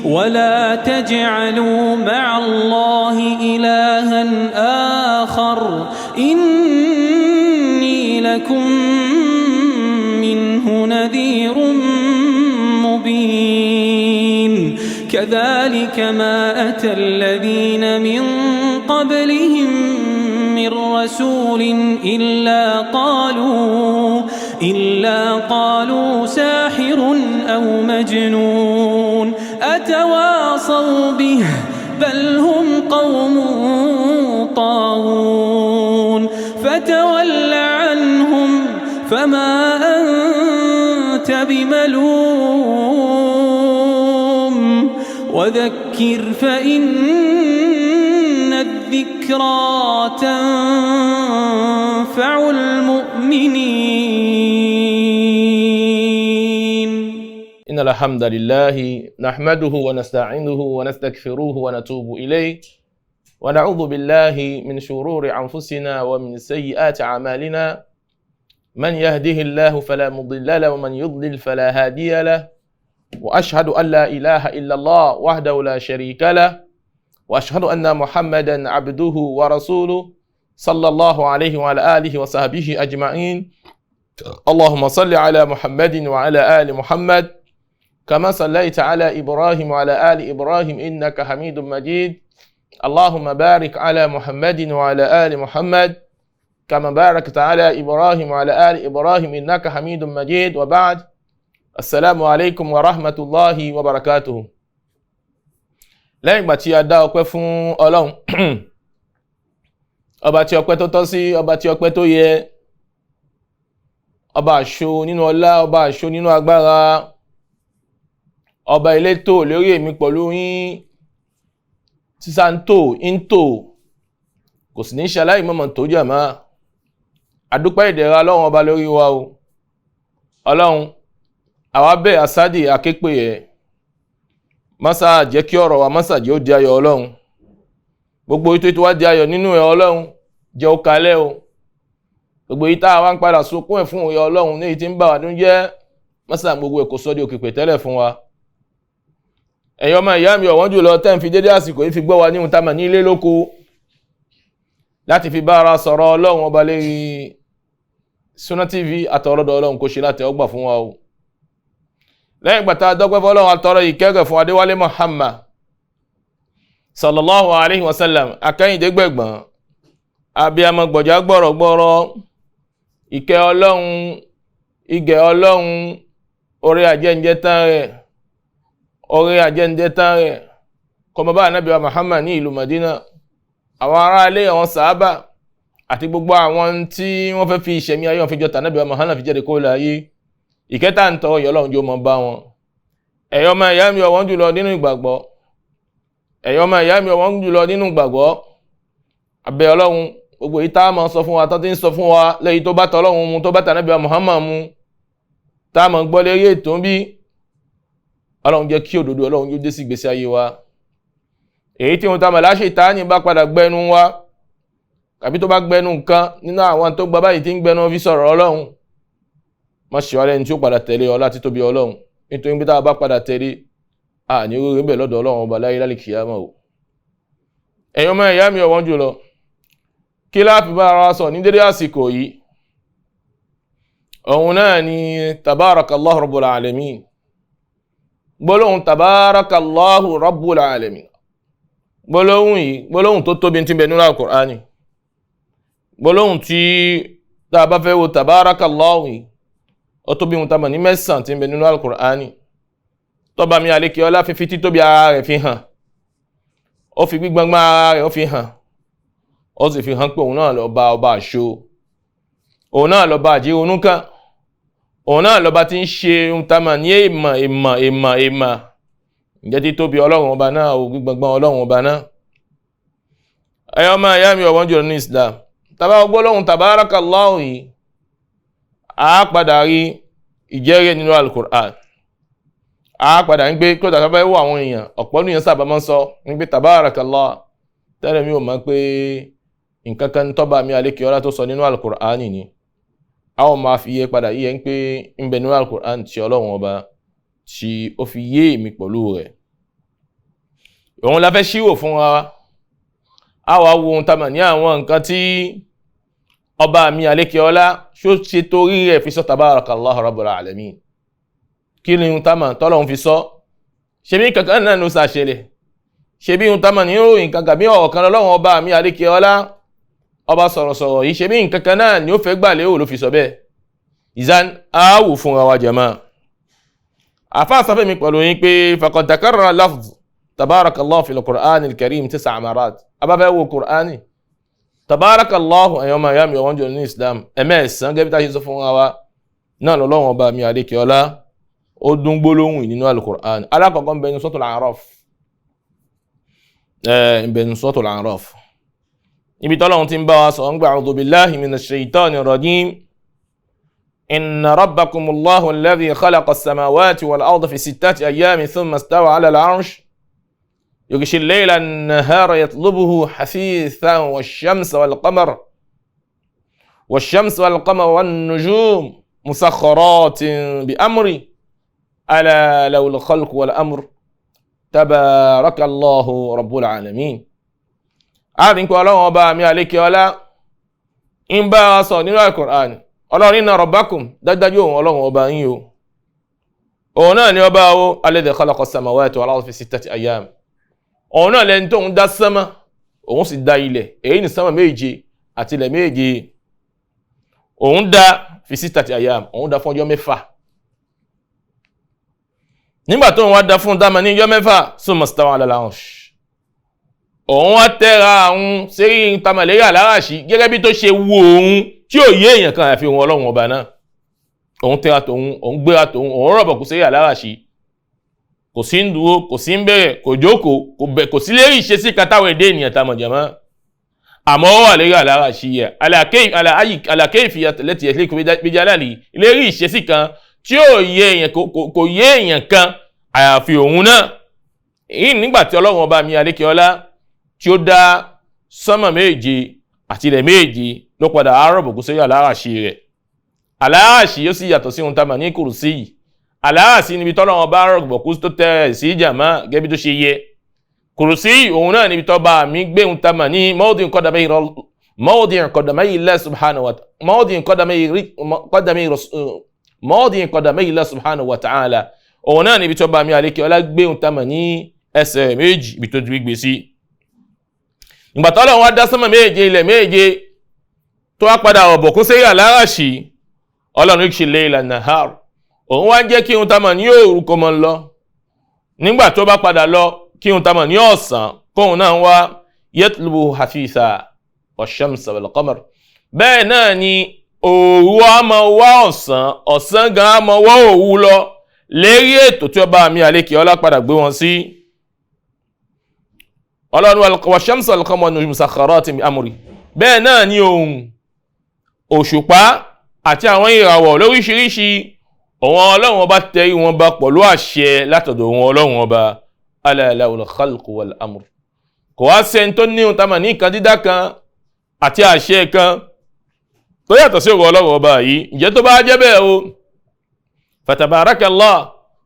ولا تجعلوا مع الله إلها آخر إني لكم منه نذير مبين. كذلك ما أتى الذين من قبلهم من رسول إلا قالوا ساحر أو مجنون أتواصوا به بل هم قوم طاغون. فتول عنهم فما أنت بملوم وذكر فإن الذكرى تنفع المؤمنين. إن الحمد لله نحمده ونستعينه ونستغفره ونتوب إليه ونعوذ بالله من شرور أنفسنا ومن سيئات أعمالنا. من يهده الله فلا مضل له ومن يضلل فلا هادي له، وأشهد أن لا إله إلا الله وحده لا شريك له، وأشهد أن محمدا عبده ورسوله صلى الله عليه وعلى آله وصحبه أجمعين. اللهم صل على محمد وعلى آل محمد كما صليت على إبراهيم وعلى آل إبراهيم إنك حميد مجيد. اللهم بارك على محمد وعلى آل محمد كما باركت على إبراهيم وعلى آل إبراهيم إنك حميد مجيد. وبعد، السلام عليكم ورحمة الله وبركاته. Lẹ́yìn ìgbà tí a dá ọpẹ́ fún Ọlọ́run, ọba tí ọpẹ́ tó tọ́ sí, ọba tí ọpẹ́ tó yẹ, ọba àṣọ nínú ọlá, ọba àṣọ nínú agbára, ọba elétò lórí èmi pẹ̀lú yín, sísá ń tò ń tò, kò sì ní ṣaláì mọ̀mọ̀ tó jẹ̀ mọ́. Àdúpẹ́ ìdẹ̀ra Ọlọ́run ọba lórí wa o. Ọlọ́run àwa bẹ́ẹ̀ asádì aképe ẹ̀ mọ́sá jẹ́ kí ọ̀rọ̀ wa mọ́sá jẹ́ ó di ayọ̀. Ọlọ́run, gbogbo ètò ètò wa di ayọ̀ nínú ẹ̀. Ọlọ́run jẹ́ ó kalẹ̀ o. Gbogbo èyí tá a wá ń padà sunkún ẹ̀ fún òye Ọlọ́run ní èyí tí ń bà wá nínú jẹ́, mọ́sá gbogbo ẹ̀ kò sọ di òkè pẹ̀tẹ́lẹ̀ fún wa. Ẹ̀yin ọmọ ìyá mi ọ̀wọ́n jùlọ tẹ́ ń fi dédé àsìkò yìí fi gbọ́ wa ní ohun tá a mọ̀ ní ilé lóko láti fi bá ara sọ̀rọ̀ Ọlọ́run ọba lérí Sunna TV, àtọ̀rọ̀dọ̀ Ọlọ́run kò ṣe láti ọgbà fún wa o. Lẹ́yìn ìgbà tá a dọ́pẹ́ fọlọ́run, àtọ̀rọ̀ ìkẹ́gẹ̀ fún Adéwálé Muhammad sallallahu alayhi wa sallam, akẹ́yìndégbẹ̀gbọ̀n abiyamọ gbọ̀já gbọ̀rọ̀gbọ̀rọ̀. Ìkẹ́ Ọlọ́run, ìgẹ̀ Ọlọ́run, orí ajẹ́njẹ́ tán rẹ̀, orí ajẹ́njẹ́ tán rẹ̀ kọmọ bá Ànábì wa Muhammad ní ìlú Madina, àwọn aráalé, àwọn sàábà àti gbogbo àwọn tí wọ́n fẹ́ fi ìṣẹ̀mí ayé wọn fi jọ tànábì wa Muhammad fi jáde kó láyé. Ìkẹta ń tọrọ ìyọ́ Ọlọ́run jó mọ bá wọn. Ẹ̀yọ́ ọmọ ìyá mi ọ̀wọ́n jùlọ nínú ìgbàgbọ́, ẹ̀yọ́ ọmọ ìyá mi ọ̀wọ́n jùlọ nínú ìgbàgbọ́, abẹ́ Ọlọ́run gbogbo yìí tá a máa sọ fún wa tó ti ń sọ fún wa lẹ́yìn tó bá tọ́ Ọlọ́run mu, tó bá tànábì wa Muhammad mu, tá a máa gbọ́ lérí ètò ń bí, Ọlọ́run jẹ́ kí òdodo Ọlọ́run yóò dé sí ìgbésí ayé wa. Èyí tí wọn ta mọ̀ láṣẹ ìtaní bá padà gbẹnu wa, tàbí tó bá gbẹnu nǹkan nínú àwọn tó gba báyìí tí ń gbẹnu fi sọ̀rọ̀ Ọlọ́run, má ṣe wá lẹ́ni tí ó padà tẹ̀lé ọlá títóbi Ọlọ́run, nítorí pé tá a bá padà tẹ̀lé a ní orí bẹ̀ lọ́dọ̀ Ọlọ́run ọba láyé lálẹ́ kìyàmọ́ o. Ẹ̀yin ọmọ ìyá mi ọ̀wọ́n jùlọ, kí láàfin bá ara sọ ní dédé àsìkò yìí? Òun náà ni tabarakallahu rabbul alamin. Gbólóhùn tabarakallahu rabbul alamin, gbólóhùn yìí, gbólóhùn tó tóbi tí ń bẹ nínú Al-Qur'ani, gbólóhùn tí tá a bá fẹ́ wo tabarakallahu yìí, ó tóbi ohun tá a mọ̀ ní mẹ́sàn-án tí ń bẹ nínú Al-Qur'ani. Tọ́ba mi àlékè ọlá fífi títóbi ara rẹ̀ fi hàn, ó fi gbígbọ́ngbọ́n ara rẹ̀ ó fi hàn, ó sì fi hàn pé òun náà lọ́ba ọba àṣọ, òun náà lọ́ba àjẹronú kan, òun náà lọ́ba tí ń ṣe ohun tá a mọ̀ ní èèmọ̀ èèmọ̀ èèmọ̀ èèmọ̀. Ǹjẹ́ títóbi Ọlọ́run ọba náà ò gbígbọ́ngbọ́n Ọlọ́run ọba náà. Ẹ̀yọ́ ọmọ ìyá mi ọ̀wọ́n jùlọ ní Islam, tàbá gbólóhùn tabarakallahu yìí, a padà rí ìjẹ́rìí nínú Al-Qur'an. A padà ń gbé kí ó tàbí wọ àwọn èèyàn ọ̀pọ̀ nìyẹn sábà máa ń sọ ń gbé tabarakallah tẹ́lẹ̀ mi ò mọ̀ pé nǹkan kan tọ́ba mi àlékè ọlá tó sọ nínú Al-Qur'an ni. A ó máa fi yé padà yíyẹ ń pé ń bẹ nínú Al-Qur'an tí Ọlọ́run ọba tí ó fi yé èmi pẹ̀lú rẹ̀. Òun la fẹ́ ṣírò fún wa. A wá wo ohun tá a mọ̀ ní àwọn nǹkan tí ọba mi àlékè ọlá ṣó ṣe torí rẹ̀ fi sọ tabarakallahu rabbul alamin. Kí ni ohun tá a mọ̀ tọ́lọ́hun fi sọ? Ṣebí kankan náà ló ṣàṣẹlẹ̀. Ṣebí ohun tá a mọ̀ ní ìròyìn kankan bí ọ̀rọ̀ kan lọ́wọ́ ọba mi àlékè ọlá ọba sọ̀rọ̀sọ̀rọ̀ yìí, ṣebí nǹkan kan náà ni ó fẹ́ gbà lérò ló fi sọ bẹ́ẹ̀. Ìzán á wò fúnra wa jàmá. Àfáà sọ fẹ́mi pẹ̀lú yín pé faqad takarrara lafz tabarakallahu fil Qur'an al-Karim 9 marat. Abáfẹ́ wo Qur'ani tabarakallahu ẹ̀yọ́ máa yá mi ọ̀wọ́n jọ ní Islam ẹ̀mẹ́ẹ̀sán gẹ́gẹ́ bí tá a ṣe sọ fúnra wa náà lọ́lọ́wọ́n ọba mi àlékè ọlá ó dún gbólóhùn nínú al-Qur'an. Alákọ̀ọ́kọ́ ń bẹ ní Suratul A'raf, ń bẹ ní Suratul A'raf ibi tọ́lọ́run ti ń bá wa sọ̀rọ̀ ń gbà a'udhu billahi minash shaitani rajim. Inna rabbakumullahu alladhi khalaqa as-samawati wal arda fi sittati ayyamin thumma istawa 'ala al-'arsh yughshi al-layla an-nahara yatlubuhu hasithan wash-shamsa wal-qamara wan-nujum musakhkharatin bi amri ala lahu al-khalqu wal-amr tabarakallahu rabbul alamin. A rí pé Ọlọ́run ọba mi àlékè ọlá ń bá wa sọ nínú Al-Qur'an. Ọlọ́run inna rabbakum, dájúdájú òun Ọlọ́run ọba yín o, òun náà ni ọba o alladhi khalaqa as-samawati wal arda fi sittati ayyam. Òun náà lẹni tóun dá sánmà, òun sì dá ilẹ̀, èyí ni sánmà méje àti ilẹ̀ méje. Òun dá fi sittati ayyam, òun dá fún ọjọ́ mẹ́fà. Nígbà tóun wá dá fún dáma ní ọjọ́ mẹ́fà, summa stawa ala al-arsh, òun wá tẹ́ra àwọn sérí tamàlérí àláràṣí gẹ́gẹ́ bí tó ṣe wu òun tí ò yé èèyàn kan àfi òun Ọlọ́run ọba náà. Òun tẹ́ra tòun, òun gbéra tòun, òun rọ̀bọ̀ kò sérí àláràṣí, kò sí ń dúró, kò sí ń bẹ̀rẹ̀, kò jókòó, kò sí lérí ìṣesí kan táwọn èdè ènìyàn tá a mọ̀ jẹ̀mọ́. Àmọ́ ó wà lérí àláràṣí yẹ alákéèfì lẹ́tì ẹ̀lẹ́kùn bíjálàlì lérí ìṣesí kan tí ò yé èèyàn, kò yé èèyàn kan àyàfi òun náà. Èyí nígbà tí Ọlọ́run ọba mi àlékè ọlá tí ó dá sánmà méje àti ilẹ̀ méje ló padà arọ̀bọ̀kú sórí àláràṣí rẹ̀. Àláràṣí yóò sì yàtọ̀ sí ohun tá a mọ̀ ní kùrùsí yìí. Àláràṣí níbi tọ́lọ́run bá rọ̀bọ̀kú tó tẹ̀ sí jàmá gẹ́gẹ́ bí tó ṣe yẹ. Kùrùsí òun náà níbi tọ́ba mi gbé ohun tá a mọ̀ ní mawdi'un qadamay Allah subhanahu wa mawdi'un qadamay Allah subhanahu wa ta'ala. Òun náà níbi tọ́ba mi àlékè ọlá gbé ohun tá a mọ̀ ní ẹsẹ̀ méjì ibi tó ti gbé sí. Ìgbà tọ́lọ́run wá dá sánmà méje ilẹ̀ méje tó wá padà ọ̀bọ̀kún sí àláràṣí, Ọlọ́run ṣe layla nahar, òun wá jẹ́ kí ohun tá a mọ̀ ní òru kó mọ́ lọ. Nígbà tó bá padà lọ kí ohun tá a mọ̀ ní ọ̀sán kóun náà wá yatlubu hafitha wash-shamsa wal-qamar. Bẹ́ẹ̀ náà ni òru á máa wá ọ̀sán, ọ̀sán gan á máa wá òru lọ lérí ètò tí ọba mi àlékè ọlá padà gbé wọn sí. Ọlọ́run wash-shamsa wal-qamara musakhkharatin bi amri. Bẹ́ẹ̀ náà ni òun òṣùpá àti àwọn ìràwọ̀ lóríṣiríṣi òun Ọlọ́run ọba tẹrí wọn ba pẹ̀lú àṣẹ látọ̀dọ̀ òun Ọlọ́run ọba. Ala lahul khalqu wal amr. Kò wá sẹ́ni tó ní ohun tá a mọ̀ ní nǹkan dídá kan àti àṣẹ kan tó yàtọ̀ sí òun Ọlọ́run ọba yìí. Ǹjẹ́ tó bá jẹ́ bẹ́ẹ̀ o, fatabarakallah,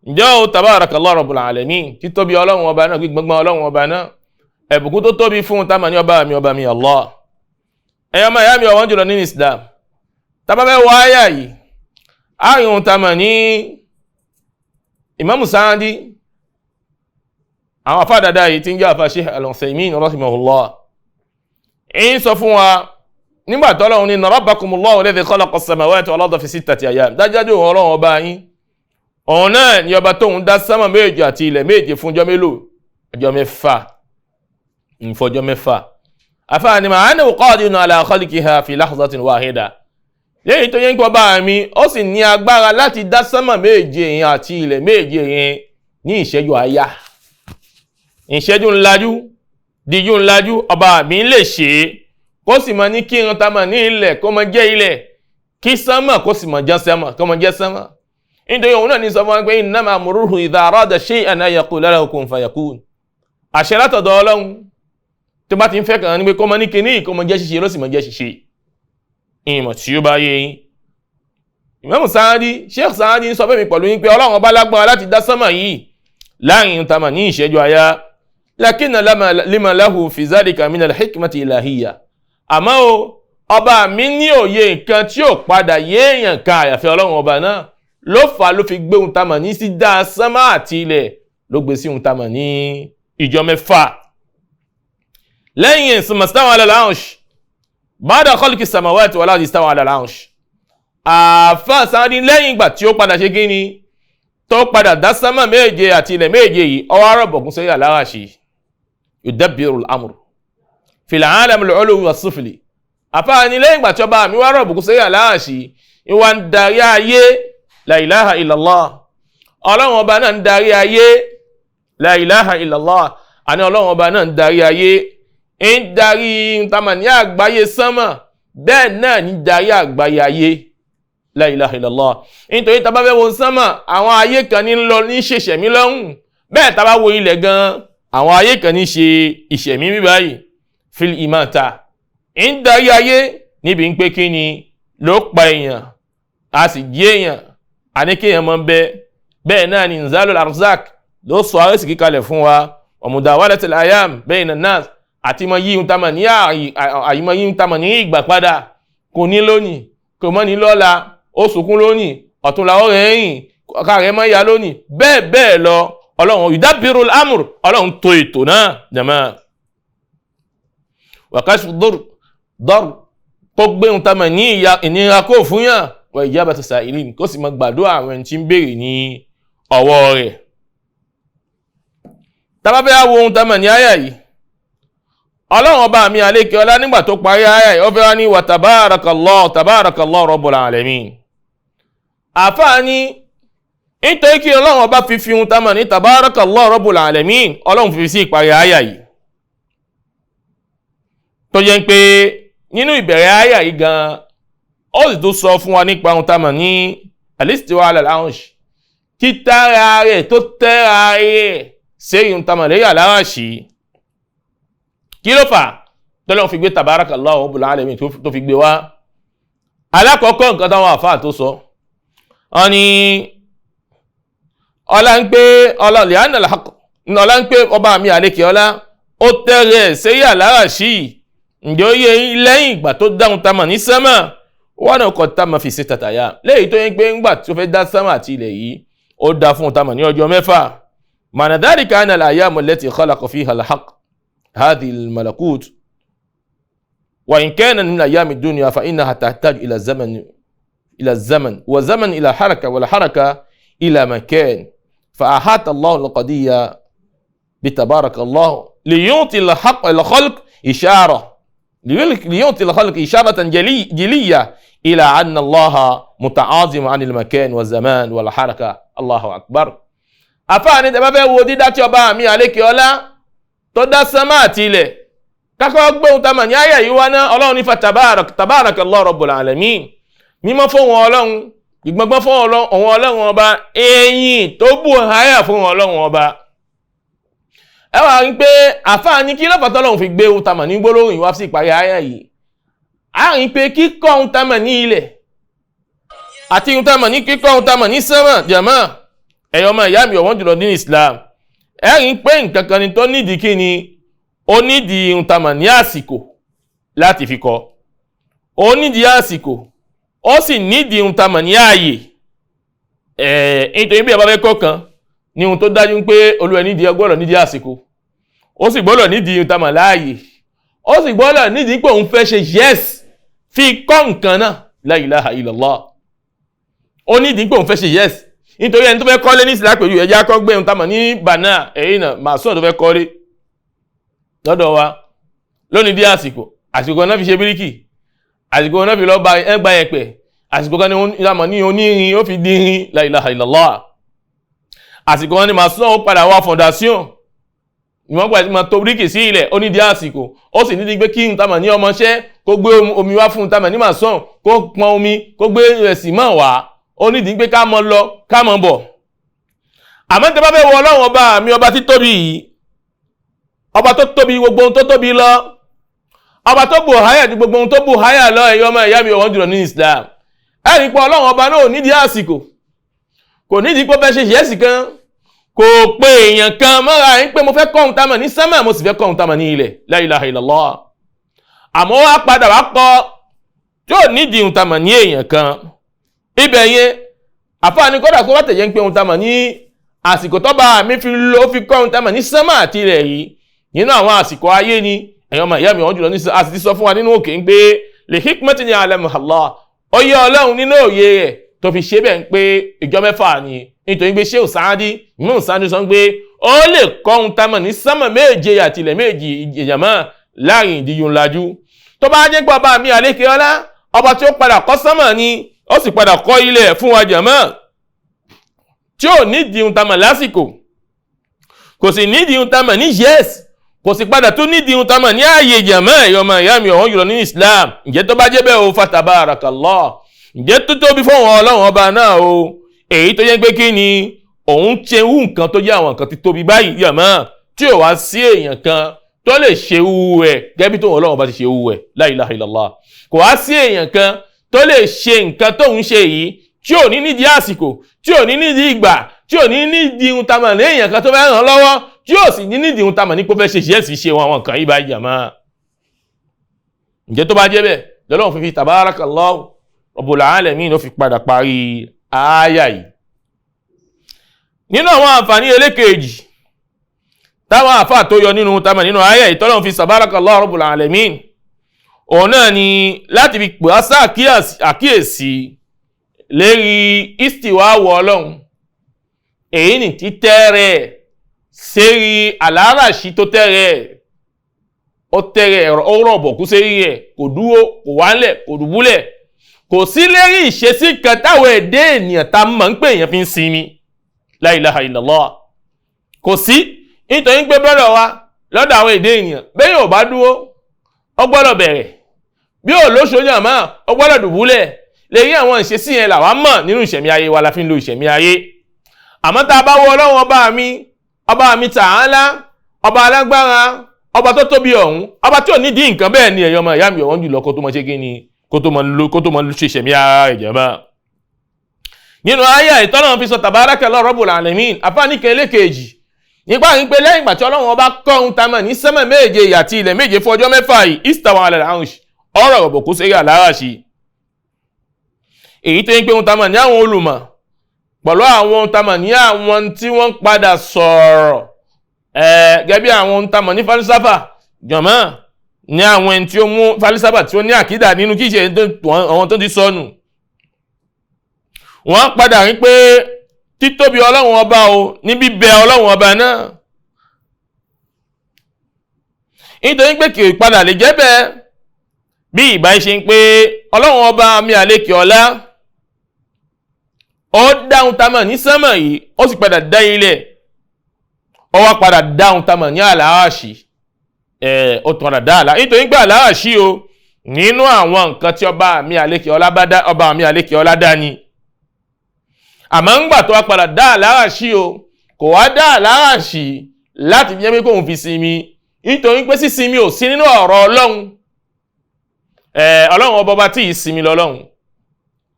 ǹjẹ́ o tabarakallah rabbul alamin, títóbi Ọlọ́run ọba náà, gbígbọ́ngbọ́n Ọlọ́run ọba náà, ẹ̀bùkún tó tóbi fún un tá a mọ̀ ní ọba mi ọba mi Allah. Ẹ̀yọ́ máa yá mi ọ̀wọ́n jùlọ nínú Islam. Tá bá fẹ́ wọ àyà yìí, àrùn ohun tá a mọ̀ ní Imamu Sa'di, àwọn afá dáadáa yìí tí ń jẹ́ àfá Sheikh Al-Uthaymin rahimahullah, ń sọ fún wa nígbà tọ́lọ́run ní rabbakumullahu alladhi khalaqa as-samawati wal arda fi sittati ayyam. Dájúdájú òun Ọlọ́run ọba yín, òun náà ni ọba tóun dá sánmà méje àti ilẹ̀ méje fún ọjọ́ mélòó? Ọjọ́ mẹ́fà. Nfọjọ́ mẹ́fà. Àfáà ni ma'anahu qadirun ala khalqiha fi lahzatin wahida. Lẹ́yìn tó yẹn ń kọ́ bá mi, ó sì ní agbára láti dá sánmà méje yẹn àti ilẹ̀ méje yẹn ní ìṣẹ́jú àáyá. Ìṣẹ́jú ńlájú, díjú ńlájú, ọba mi lè ṣe é. Kó sì máa ní kí irun ta máa ní ilẹ̀ kó máa jẹ́ ilẹ̀, kí sánmà kó sì máa jẹ́ sánmà, kó máa jẹ́ sánmà. Nítorí òun náà ní sọ fún wa pé innama amruhu idha arada shay'an an yaqula lahu kun fayakun. Àṣẹ látọ̀dọ̀ Ọlọ́run tó bá ti ń fẹ́ kàn án ní pé kó máa ní kíní kó máa jẹ́ ṣíṣe ló sì máa jẹ́ ṣíṣe. Ìmọ̀ tí ó bá yé yín. Imam Sa'di, Sheikh Sa'di ń sọ fẹ́mi pẹ̀lú yín pé Ọlọ́run ọba lágbára láti dá sánmà yìí láàrin tamà ní ìṣẹ́jú àyá. Lakinna lima lahu fi zalika min al-hikmati ilahiyya. Àmọ́ o, ọba mi ní òye nǹkan tí ò padà yé èèyàn kan àyàfi Ọlọ́run ọba náà ló fà á ló fi gbé ohun tá a mọ̀ ní sí dá sánmà àti ilẹ̀, ló gbé sí ohun tá a mọ̀ ní ìjọ mẹ́fà. Lẹ́yìn summa stawa ala al-arsh ba'da khalqi samawati wal ardi stawa ala al-arsh. Àáfàá sáádì lẹ́yìn ìgbà tí ó padà ṣe kí ni, tó padà dá sánmà méje àti ilẹ̀ méje yìí, ọwọ́ arọ̀bọ̀kún sẹ́yìn aláràṣì. Yudabbiru al-amr fil alam al-ulwi was-sufli. Àáfàá ni lẹ́yìn ìgbà tí ọba mi wá rọ̀bọ̀kún sẹ́yìn aláràṣì, ìwà ń darí ayé. La ilaha illallah. Ọlọ́run ọba náà ń darí ayé. La ilaha illallah. Àní ọlọ́run ọba náà ń darí ayé, ń darí ntàmà ní àgbáyé sánmà, bẹ́ẹ̀ náà ní darí àgbáyé ayé. La ilaha illallah. Nítorí tá bá fẹ́ wo sánmà, àwọn ayé kan ní lọ ní ṣèṣẹ̀mí lọ́hùn, bẹ́ẹ̀ tá bá wo ilẹ̀ gan, àwọn ayé kan ní ṣe ìṣẹ̀mí bí báyìí. Fil imata, ń darí ayé níbi ń pé kí ni ló pa èèyàn, a sì jí èèyàn, àní kéèyàn mọ́ bẹ́ẹ̀. Bẹ́ẹ̀ náà ni nzalul arzak ló sọ àrísìkí kíkalẹ̀ fún wa, ọ̀mùdàwálẹ̀tìl ayam bayna nas, àti mọ yíyún tamọ̀ ní àyímọ̀ yíyún tamọ̀ ní ìgbà padà. Kò ní lónìí, kò mọ́ ní lọ́la, ó sunkún lónìí, ọ̀túnla ó rẹ̀ ẹ̀yìn, ọ̀ka rẹ̀ mọ́ ya lónìí, bẹ́ẹ̀ bẹ́ẹ̀ lọ. Ọlọ́run yudabbirul amr, ọlọ́run tó ètò náà jàmá. Wa kashfu dọ́r, kó gbé ohun tamọ̀ ní ìnira kó fún yàn, wa ijabatu sa'ilin, kó sì mọ gbàdúrà àwọn ẹni tí ń béèrè ní ọwọ́ rẹ̀. Tá bá fẹ́ wo ohun tamọ̀ ní àyà yìí, ọlọ́run ọba mi àlékè ọlá nígbà tó parí àyà yìí, ó fẹ́ wá ní wa tabarakallahu tabarakallahu rabbul alamin. Àfáà ní nítorí kí ọlọ́run ọba fi fi ohun tamọ̀ ní tabarakallahu rabbul alamin, ọlọ́run fi sí ìparí àyà yìí, tó jẹ́ pé nínú ìbẹ̀rẹ̀ àyà yìí gan, ó sì tó sọ fún wa nípa ohun tamọ̀ ní al-istiwa ala al-arsh, títàrà rẹ̀ tó tẹ́ra rẹ̀ sẹ́yìn ohun tamọ̀ lẹ́yìn aláràṣì. Kí ló fà tọ́lọ́run fi gbé tabarakallahu rabbul alamin tó fi gbé wá? Alákọ̀ọ́kọ́ nǹkan táwọn àfáà tó sọ, wọ́n ní ọlá ń pé ọlá lẹ́yìn ọlá ń pé ọba mi àlékè ọlá ó tẹ́rẹ̀ sẹ́yìn aláràṣì, ǹjẹ́ ó yẹ lẹ́yìn ìgbà tó dáhùn tamọ̀ ní sánmà, wọn náà kọ́ tamọ̀ fi ṣe tàtàyà, léyìí tó yẹ pé ńgbà tó fẹ́ dá sánmà àti ilẹ̀ yìí, ó dá fún tamọ̀ ní ọjọ́ mẹ́fà. Ma'na dhalika anna al-ayyam allati khalaqa fiha al-haqq hadhihi al-malakut wa in kana min ayyam ad-dunya fa innaha tahtaju ila zaman, ila zaman wa zaman ila haraka wal haraka ila makan, fa ahata Allahu al-qadiyya bi tabarakallahu liyu'ti al-haqq al-khalq ishara liyu'ti al-khalq isharatan jiliyya ila anna Allaha muta'azim 'an al-makan wa zaman wal haraka. Allahu akbar. Àfáà ní tẹ́ bá fẹ́ wo dídá tí ọba mi àlékè ọlá tó dá sánmà àti ilẹ̀, kákọ́ gbóhùn tamà ní àyà yìí wá ná. Ọlọ́run ní fa tabarakallahu rabbul alamin, mímọ́ fún wọn ọlọ́run, ìgbọ́ngbọ́n fún òun ọlọ́run ọba, eyín tó bù háyà fún wọn ọlọ́run ọba. Ẹ wà rí pé àfáà ní kí lọ́fà tọ́lọ́run fi gbé ohun tamà ní gbólóhùn wá sí ìparí àyà yìí. A rí pé kíkọ́ ohun tamà ní ilẹ̀ àti ohun tamà ní kíkọ́ ohun tamà ní sánmà, jàmá ẹ̀yọ́ ọmọ ìyá mi ọ̀wọ́n jùlọ ní Islam, ẹ rí pé nǹkan kan ni tó nídìí kí ni, ó nídìí ohun tamà ní àsìkò láti fi kọ́, ó nídìí àsìkò, ó sì nídìí ohun tamà ní ààyè. Nítorí bí ẹ bá fẹ́ kọ́ kan ní ohun tó dájú pé olúwa nídìí gbọ́dọ̀ nídìí àsìkò, ó sì gbọ́dọ̀ nídìí ohun tamà láàyè, ó sì gbọ́dọ̀ nídìí pé òun fẹ́ ṣe yes fi kọ́ nǹkan náà. La ilaha illallah. Ó nídìí pé òun fẹ́ ṣe yes, nítorí ẹni tó fẹ́ kọ́lé ní ìsìlá pẹ̀lú ẹja kọ́ gbé ohun tamà ní bàná ẹ̀yìn náà màsán tó fẹ́ kọ́lé lọ́dọ̀ wa lónìí dí àsìkò, àsìkò náà fi ṣe bíríkì, àsìkò náà fi lọ ba ẹgbà ẹ̀pẹ̀, àsìkò kan ní ìlànà ní onírin ó fi dín. La ilaha illallah. Àsìkò wọn ni màsán ó padà wá fọ̀ndásíọ̀n, ìwọ́n gbà tí ma tó bíríkì sí ilẹ̀, ó ní dí àsìkò, ó sì ní pé kí n tamà ní ọmọṣẹ́ kó gbé omi wá fún tamà ní màsán, kó pọn omi, kó gbé ẹ̀sì mọ́ wá, ó ní dí pé ká mọ lọ ká mọ bọ̀. Àmọ́ tẹ́ bá fẹ́ wọ ọlọ́run ọba mi, ọba títóbi yìí, ọba tó tóbi gbogbo ohun tó tóbi lọ, ọba tó bù háyà ju gbogbo ohun tó bù háyà lọ, ẹ̀yọ́ ọmọ ìyá mi ọ̀wọ́n jùlọ ní Islam, ẹ rí pé ọlọ́run ọba náà ò nídìí àsìkò, kò nídìí pé ó fẹ́ ṣe ṣẹ́ẹ̀sì kan, Kò pé èèyàn kan mọ́ra ń pé mo fẹ́ kọ́ ohun tá a mọ̀ ní sánmà, mo sì fẹ́ kọ́ ohun tá a mọ̀ ní ilẹ̀. La ilaha illallah. Àmọ́ wá padà wá kọ́ tí ò nídìí ohun tá a mọ̀ ní èèyàn kan. Ibẹ̀ yẹn àfáàní kódà kó bá tẹ̀yẹ́ ń pé ohun tá a mọ̀ ní àsìkò tọ́ba mi fi ló fi kọ́ ohun tá a mọ̀ ní sánmà àti ilẹ̀ yìí nínú àwọn àsìkò ayé ni. Ẹ̀yọ́ ọmọ ìyá mi ọ̀hún jùlọ ní a sì ti sọ fún wa nínú òkè ń pé li hikmatin ya'lamuha Allah, ó yẹ Ọlọ́run nínú òye rẹ̀ tó fi ṣe bẹ́ẹ̀ ń pé ìjọ mẹ́fà ni. Nítorí pé Sheikh Saadi Imam Saadi sọ pé ó lè kọ́ ohun tá a mọ̀ ní sánmà méje àti ilẹ̀ méje ìjàmọ́ láàrin ìdíyun lajú. Tó bá jẹ́ pé ọba mi àlékè ọlá ọba tí ó padà kọ́ sánmà ni ó sì padà kọ́ ilẹ̀ fún wa jàmọ́, tí ò nídìí ohun tá a mọ̀ lásìkò, kò sì nídìí ohun tá a mọ̀ ní yes, kò sì padà tó nídìí ohun tá a mọ̀ ní ààyè jàmọ́. Ẹ̀yọ́ ọmọ ìyá mi ọ̀hún jùlọ ní Islam, ǹjẹ́ tó bá jẹ́ bẹ́ẹ̀ o fatabarakallah, ǹjẹ́ tó tóbi fún wọn Ọlọ́run ọba náà o, èyí tó yẹ pé kí ni òun ṣe wú nǹkan tó jẹ́ àwọn nǹkan tí tóbi báyìí jàmọ́, tí ò wá sí èèyàn kan tó lè ṣe wú ẹ̀ gẹ́gẹ́ bí tóun Ọlọ́run ọba ti ṣe wú ẹ̀. La ilaha illallah. Kò wá sí èèyàn kan tó lè ṣe nǹkan tóun ṣe yìí tí ò ní nídìí àsìkò, tí ò ní nídìí ìgbà, tí ò ní nídìí ohun tá a mọ̀ ní èèyàn kan tó fẹ́ ràn lọ́wọ́, tí ò sì ní nídìí ohun tá a mọ̀ ní pé ó fẹ́ ṣe ṣe ẹ̀sìn ṣe wọn àwọn nǹkan yìí báyìí jàmọ́. Ǹjẹ́ tó bá jẹ́ bẹ́ẹ̀ lọ́lọ́run fífi tabarakallahu Rabbul Alamin ló fi padà parí ááyà yìí. Nínú àwọn àǹfààní elékejì táwọn àfáà tó yọ nínú tamọ̀ nínú ááyà yìí tọ́lọ́run fi tabarakallahu Rabbul Alamin, òun náà ni láti fi pè á sá àkíyèsí lérí istiwa wọ Ọlọ́run, èyí ni títẹ́ rẹ̀ sérí àláràṣí tó tẹ́rẹ̀, ó tẹ́rẹ̀ ó rọ̀bọ̀kú sérí rẹ̀, kò dúró, kò wálẹ̀, kò dùbúlẹ̀, kò sí lérí ìṣesí kan táwọn ẹ̀dẹ́ ènìyàn tá mọ̀ ń pè èèyàn fi ń sinmi. La ilaha illallah. Kò sí, nítorí pé bọ́dọ̀ wa lọ́dọ̀ àwọn ẹ̀dẹ́ ènìyàn bẹ́ẹ̀ yóò bá dúró ó gbọ́dọ̀ bẹ̀rẹ̀, bí ò lóṣooṣù àmọ́ ó gbọ́dọ̀ dùbúlẹ̀. Lérí àwọn ìṣesí yẹn làwa mọ̀ nínú ìṣẹ̀mí ayé wa la fi ń lo ìṣẹ̀mí ayé. Àmọ́ tá a bá wo Ọlọ́run ọba mi Ta'ala, ọba alágbára, ọba tó tóbi ọ̀hún, ọba tí ò nídìí nǹkan bẹ́ẹ̀ ni ẹ̀yọ́ ọmọ ìyá mi ọ̀hún jùlọ kó tó mọ ṣe kí ni, kó tó mọ ṣe ìṣẹ̀mí ara ìjọba. Nínú àyá ìtọ́nà fi sọ tabarakallahu Rabbul Alamin, àfáàníkẹ́ ẹlẹ́kejì nípa ń pé lẹ́yìn ìgbà tí Ọlọ́run ọba kọ́ ohun tá a mọ̀ ní sánmà méje àti ilẹ̀ méje fún ọjọ́ mẹ́fà yìí, istawa ala al-arsh, ọ̀rọ̀ ọ̀bọ̀kú sí àláràṣì. Èyí tó ń pé ohun tá a mọ̀ ní àwọn olùmọ̀ pẹ̀lú àwọn ohun tá a mọ̀ ní àwọn tí wọ́n padà sọ̀rọ̀ gẹ́gẹ́ bí àwọn ohun tá a mọ̀ ní falisafa jọ̀mọ́ ní àwọn ẹni tí ó mú falisafa tí ó ní àkídà nínú kí ìṣe àwọn tó ti sọnù. Wọ́n padà rí pé títóbi Ọlọ́run ọba o ní bíbẹ Ọlọ́run ọba náà, nítorí pé kì í padà lè jẹ́ bẹ́ẹ̀ bí ìgbà ṣe ń pé Ọlọ́run ọba mi àlékè ọlá ó dáhùn tamọ̀ ní sánmà yìí, ó sì padà dá ilẹ̀, ó wá padà dáhùn tamọ̀ ní àlàáṣì, ó tún padà dá àlá, nítorí pé àlàáṣì o nínú àwọn nǹkan tí ọba mi àlékè ọlá bá dá, ọba mi àlékè ọlá dá ni. Àmọ́ ńgbà tó wá padà dá àlàáṣì o, kò wá dá àlàáṣì láti fi jẹ́ pé kóun fi sinmi, nítorí pé sísinmi ò sí nínú ọ̀rọ̀ Ọlọ́run. Ọlọ́run ọba ọba tí ì sinmi lọ́lọ́run,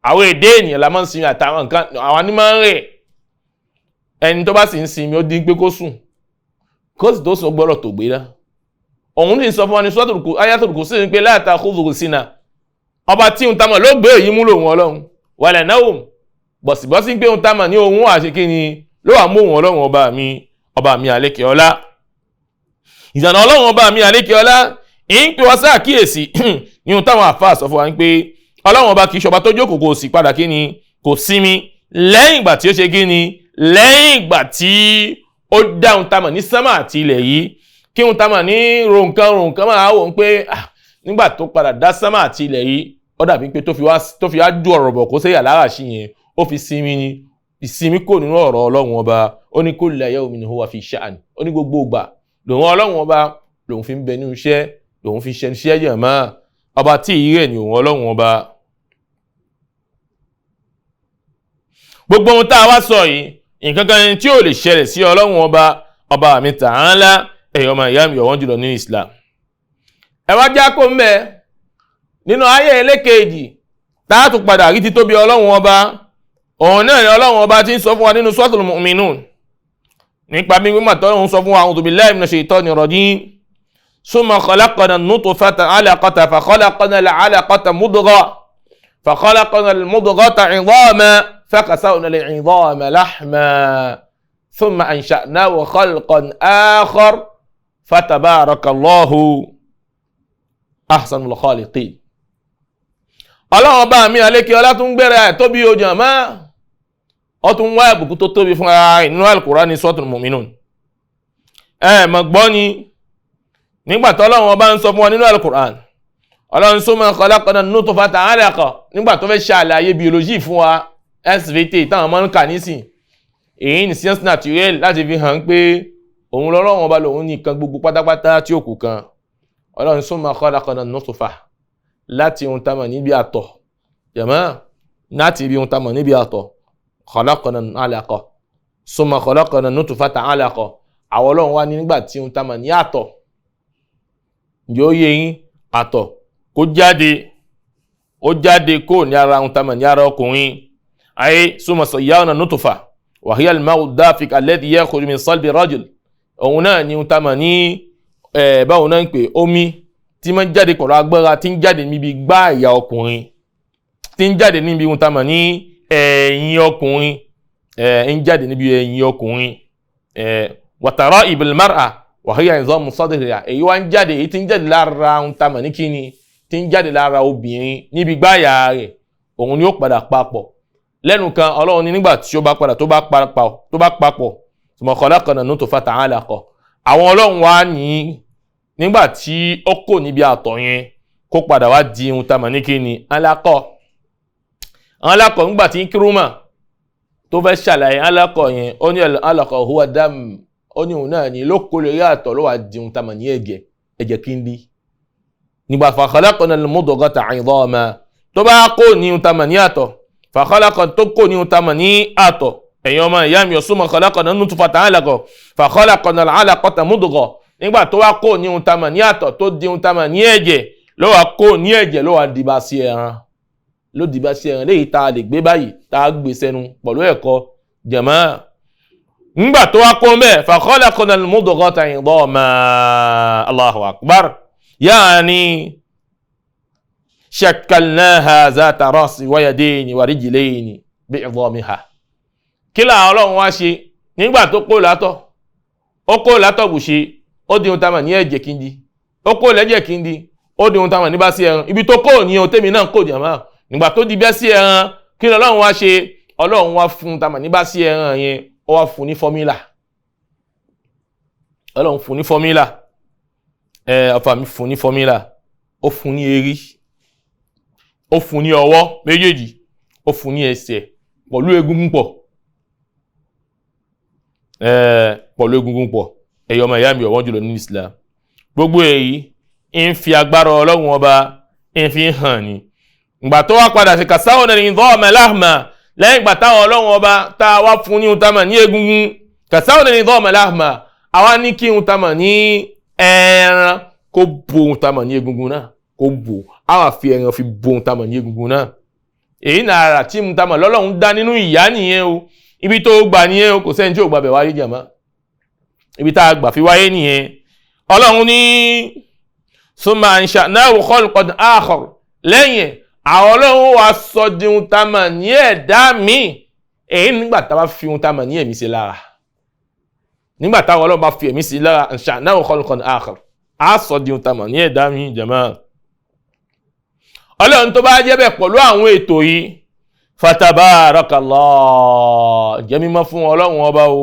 àwọn èdè ènìyàn la máa ń sinmi àtàwọn nǹkan àwọn ni máa ń rẹ̀. Ẹni tó bá sì ń sinmi ó dín pé kó sùn, kó sì tó sùn gbọ́dọ̀ tó gbé náà. Òun sì ń sọ fún wa ní Suratul Ayatul Kursi ní pé la ta'khudhuhu sinah, ọba tí ń tamọ̀ ló gbé èyí mú lòun Ọlọ́run, wala nawm, bọ̀sibọ́sí pé ń tamọ̀ ní òun àṣekí ni ló wà mú òun Ọlọ́run ọba mi àlékè ọlá. Ìjànà Ọlọ́run ọba mi àlékè ọlá ń pè wá sí àkíyèsí ní ohun táwọn àfáà sọ fún wa pé Ọlọ́run ọba kì í ṣọba tó jókòó kò sì padà kí ni kò sinmi lẹ́yìn ìgbà tí ó ṣe kí ni lẹ́yìn ìgbà tí ó dá ohun tamọ̀ ní sánmà àti ilẹ̀ yìí, kí ohun tamọ̀ ní ronkan máa wò ó pé nígbà tó padà dá sánmà àti ilẹ̀ yìí ó dàbí pé tó fi wá ju ọ̀rọ̀ bọ̀ kó sẹ́yà lára sí yẹn, ó fi sinmi ni. Ìsinmi kò nínú ọ̀rọ̀ Ọlọ́run ọba, ó ní kulla yawmin huwa fi sha'n, ó ní gbogbo ìgbà lòun Ọlọ́run ọba lòun fi ń bẹ nínú iṣẹ́, lòun fi ṣe iṣẹ́ yẹ̀ mọ́ ọba tí ìrẹ̀ ni òun Ọlọ́run ọba. Gbogbo ohun tá a wá sọ yìí nǹkan kan tí ò lè ṣẹlẹ̀ sí Ọlọ́run ọba, ọba mi Ta'ala, ẹ̀yọ́ ọmọ ìyá mi ọ̀wọ́n jùlọ ní Islam. Ẹ wá já kó ń bẹ nínú ayé ẹlẹ́kejì tá a tún padà rí títóbi Ọlọ́run ọba, òun náà ni Ọlọ́run ọba ti ń sọ fún wa nínú Suratul Mu'minun. Nípa mímọ́ tọ́lọ́hún sọ fún wa, a'udhu billahi minash shaitani rajim. Summa khalaqna an-nutfata 'alaqatan fa khalaqna al-'alaqata mudghah fa khalaqna al-mudghata 'idhaman fa kasawna al-'idhama lahman thumma ansha'nahu khalqan akhar fatabarakallahu ahsanul khaliqin. Ọlọ́run ọba mi àlékè ọlá tún gbéra ẹ̀ tóbi ojú àmọ́ ó tún wá ìbùkún tó tóbi fún ara nínú Al-Qur'ani Suratul Mu'minun. Ẹ mọ̀ gbọ́ ni nígbà tó ọlọ́run ọba ń sọ fún wa nínú Al-Qur'an, ọlọ́run summa khalaqna an-nutfata 'alaqa, nígbà tó fẹ́ ṣàlàyé biology fún wa SVT táwọn ọmọ ń kà nísìn, èyí ní science naturelle láti fi hàn pé òun lọ́lọ́run ọba lòun nìkan gbogbo pátápátá tí ó kù kan. Ọlọ́run summa khalaqna an-nutfa, láti ohun tá mọ̀ níbi àtọ̀, jàmá láti ibi ohun tá mọ̀ níbi àtọ̀, khalaqna alaqa summa khalaqna nutfata alaqa. Àwọn ọlọ́run wá ní nígbà tí ohun tá mọ̀ ní àtọ̀, yóò yé yín, àtọ̀ kó jáde, ó jáde kó ní ara ohun tá mọ̀ ní ara ọkùnrin. Ayé summa sayyarna nutfa wa hiya al-ma'u ad-dafiq alladhi yakhruju min salbi rajul. Òun náà ní ohun tá mọ̀ ní báwo náà ń pè omi tí máa ń jáde pẹ̀lú agbára, tí ń jáde níbi gbá ìyá ọkùnrin, tí ń jáde níbi ohun tá mọ̀ ní ẹ̀yìn ọkùnrin, ń jáde níbi ẹ̀yìn ọkùnrin. Wàtàrà ibil mar'a wa hiya nizamu sadriha, èyí wá ń jáde, èyí tí ń jáde lára ohun tá mọ̀ ní kíni, tí ń jáde lára obìnrin níbi gbá ìyá rẹ̀, òun ni ó padà papọ̀ lẹ́nu kan. Ọlọ́run ní nígbà tí ó bá padà tó bá papọ̀, thumma khalaqna nutfata 'alaqa. Àwọn ọlọ́run wá ní nígbà tí ó kò níbi àtọ̀ yẹn kó padà wá di ohun tá mọ̀ ní kíni, alákọ̀. Alákọ̀ nígbà tí Nkrumah tó fẹ́ ṣàlàyé alákọ̀ yẹn, ó ní alákọ̀ huwa dam, ó ní òun náà ní ló kó lórí àtọ̀ ló wà di ohun tá mọ̀ ní ẹ̀jẹ̀, ẹ̀jẹ̀ kíndí. Nígbà fa khalaqna al-mudghata 'idhama, tó bá kó ní ohun tá mọ̀ ní àtọ̀, fa khalaqa tó kó ní ohun tá mọ̀ ní àtọ̀, ẹ̀yin ọmọ ìyá mi, summa khalaqna an-nutfata 'alaqa fa khalaqna al-'alaqata mudghah. Nígbà tó wá kó ní ohun tá mọ̀ ní àtọ̀ tó di ohun tá mọ̀ ní ẹ̀jẹ̀, ló wá kó ní ẹ̀jẹ̀ ló wá dìbà sí ẹran, ló dìbà sí ẹran léyìí tá a lè gbé báyìí tá a gbé sẹ́nu pẹ̀lú ẹ̀kọ́ jẹ̀mọ́. Nígbà tó wá kó mẹ́ fa khalaqna al-mudghata 'idhama. Allahu akbar. Yaani shakkalnaha zata rasi wa yadayni wa rijlayni bi'idhamiha. Kí làwọn ọlọ́run wá ṣe nígbà tó kó látọ̀, ó kó látọ̀ bù ṣe, ó di ohun tá a mọ̀ ní ẹ̀jẹ̀ kíndi, ó kó lẹ́jẹ̀ kíndi, ó di ohun tá a mọ̀ ní bá sí ẹran. Ibi tó kó ní ohun tèmi náà kò jàmá. Nígbà tó di bẹ́ sí ẹran, kí ni ọlọ́run wá ṣe? Ọlọ́run wá fún tá a mọ̀ ní bá sí ẹran yẹn, ó wá fún ní fọ́mílà. Ọlọ́run fún ní fọ́mílà, ọ̀fà mi fún ní fọ́mílà, ó fún ní erí, ó fún ní ọwọ́ méjèèjì, ó fún ní ẹsẹ̀ pẹ̀lú egungun pọ̀, pẹ̀lú egungun pọ̀. Ẹ̀yọ́ ọmọ ìyá mi ọ̀wọ́n jùlọ nínú Islam, gbogbo èyí ń fi agbára ọlọ́run ọba ń fi hàn ní. Ìgbà tó wá padà sí kàsáwọn ẹni dhama lahma, lẹ́yìn ìgbà táwọn ọlọ́run ọba tá a wá fún ní ohun tá a mọ̀ ní egungun, kàsáwọn ẹni dhama lahma, àwa ní kí ohun tá a mọ̀ ní ẹran kó bo ohun tá a mọ̀ ní egungun náà, kó bo, àwa fi ẹran fi bo ohun tá a mọ̀ ní egungun náà. Èyí nàrà tí ohun tá a mọ̀ lọ́lọ́run dá nínú ìyá nìyẹn o. Ibi tó gbà nìyẹn o, kò sẹ́ni tí ò gbàbẹ̀ wáyé jàmá, ibi tá a gbà fi wáyé nìyẹn. Ọlọ́run ní summa ansha'nahu khalqan akhar, lẹ́yìn àwọn ọlọ́run wa sọ di ohun tá a mọ̀ ní ẹ̀dá mi. Èyí nígbà tá a bá fi ohun tá a mọ̀ ní ẹ̀mí sí lára, nígbà táwọn ọlọ́run bá fi ẹ̀mí sí lára, ansha'nahu khalqan akhar, á sọ di ohun tá a mọ̀ ní ẹ̀dá mi jàmá. Ọlọ́run tó bá jẹ́ bẹ́ẹ̀ pẹ̀lú àwọn ètò yìí, fatabarakallah, jẹ́ mímọ́ fún ọlọ́run ọba o,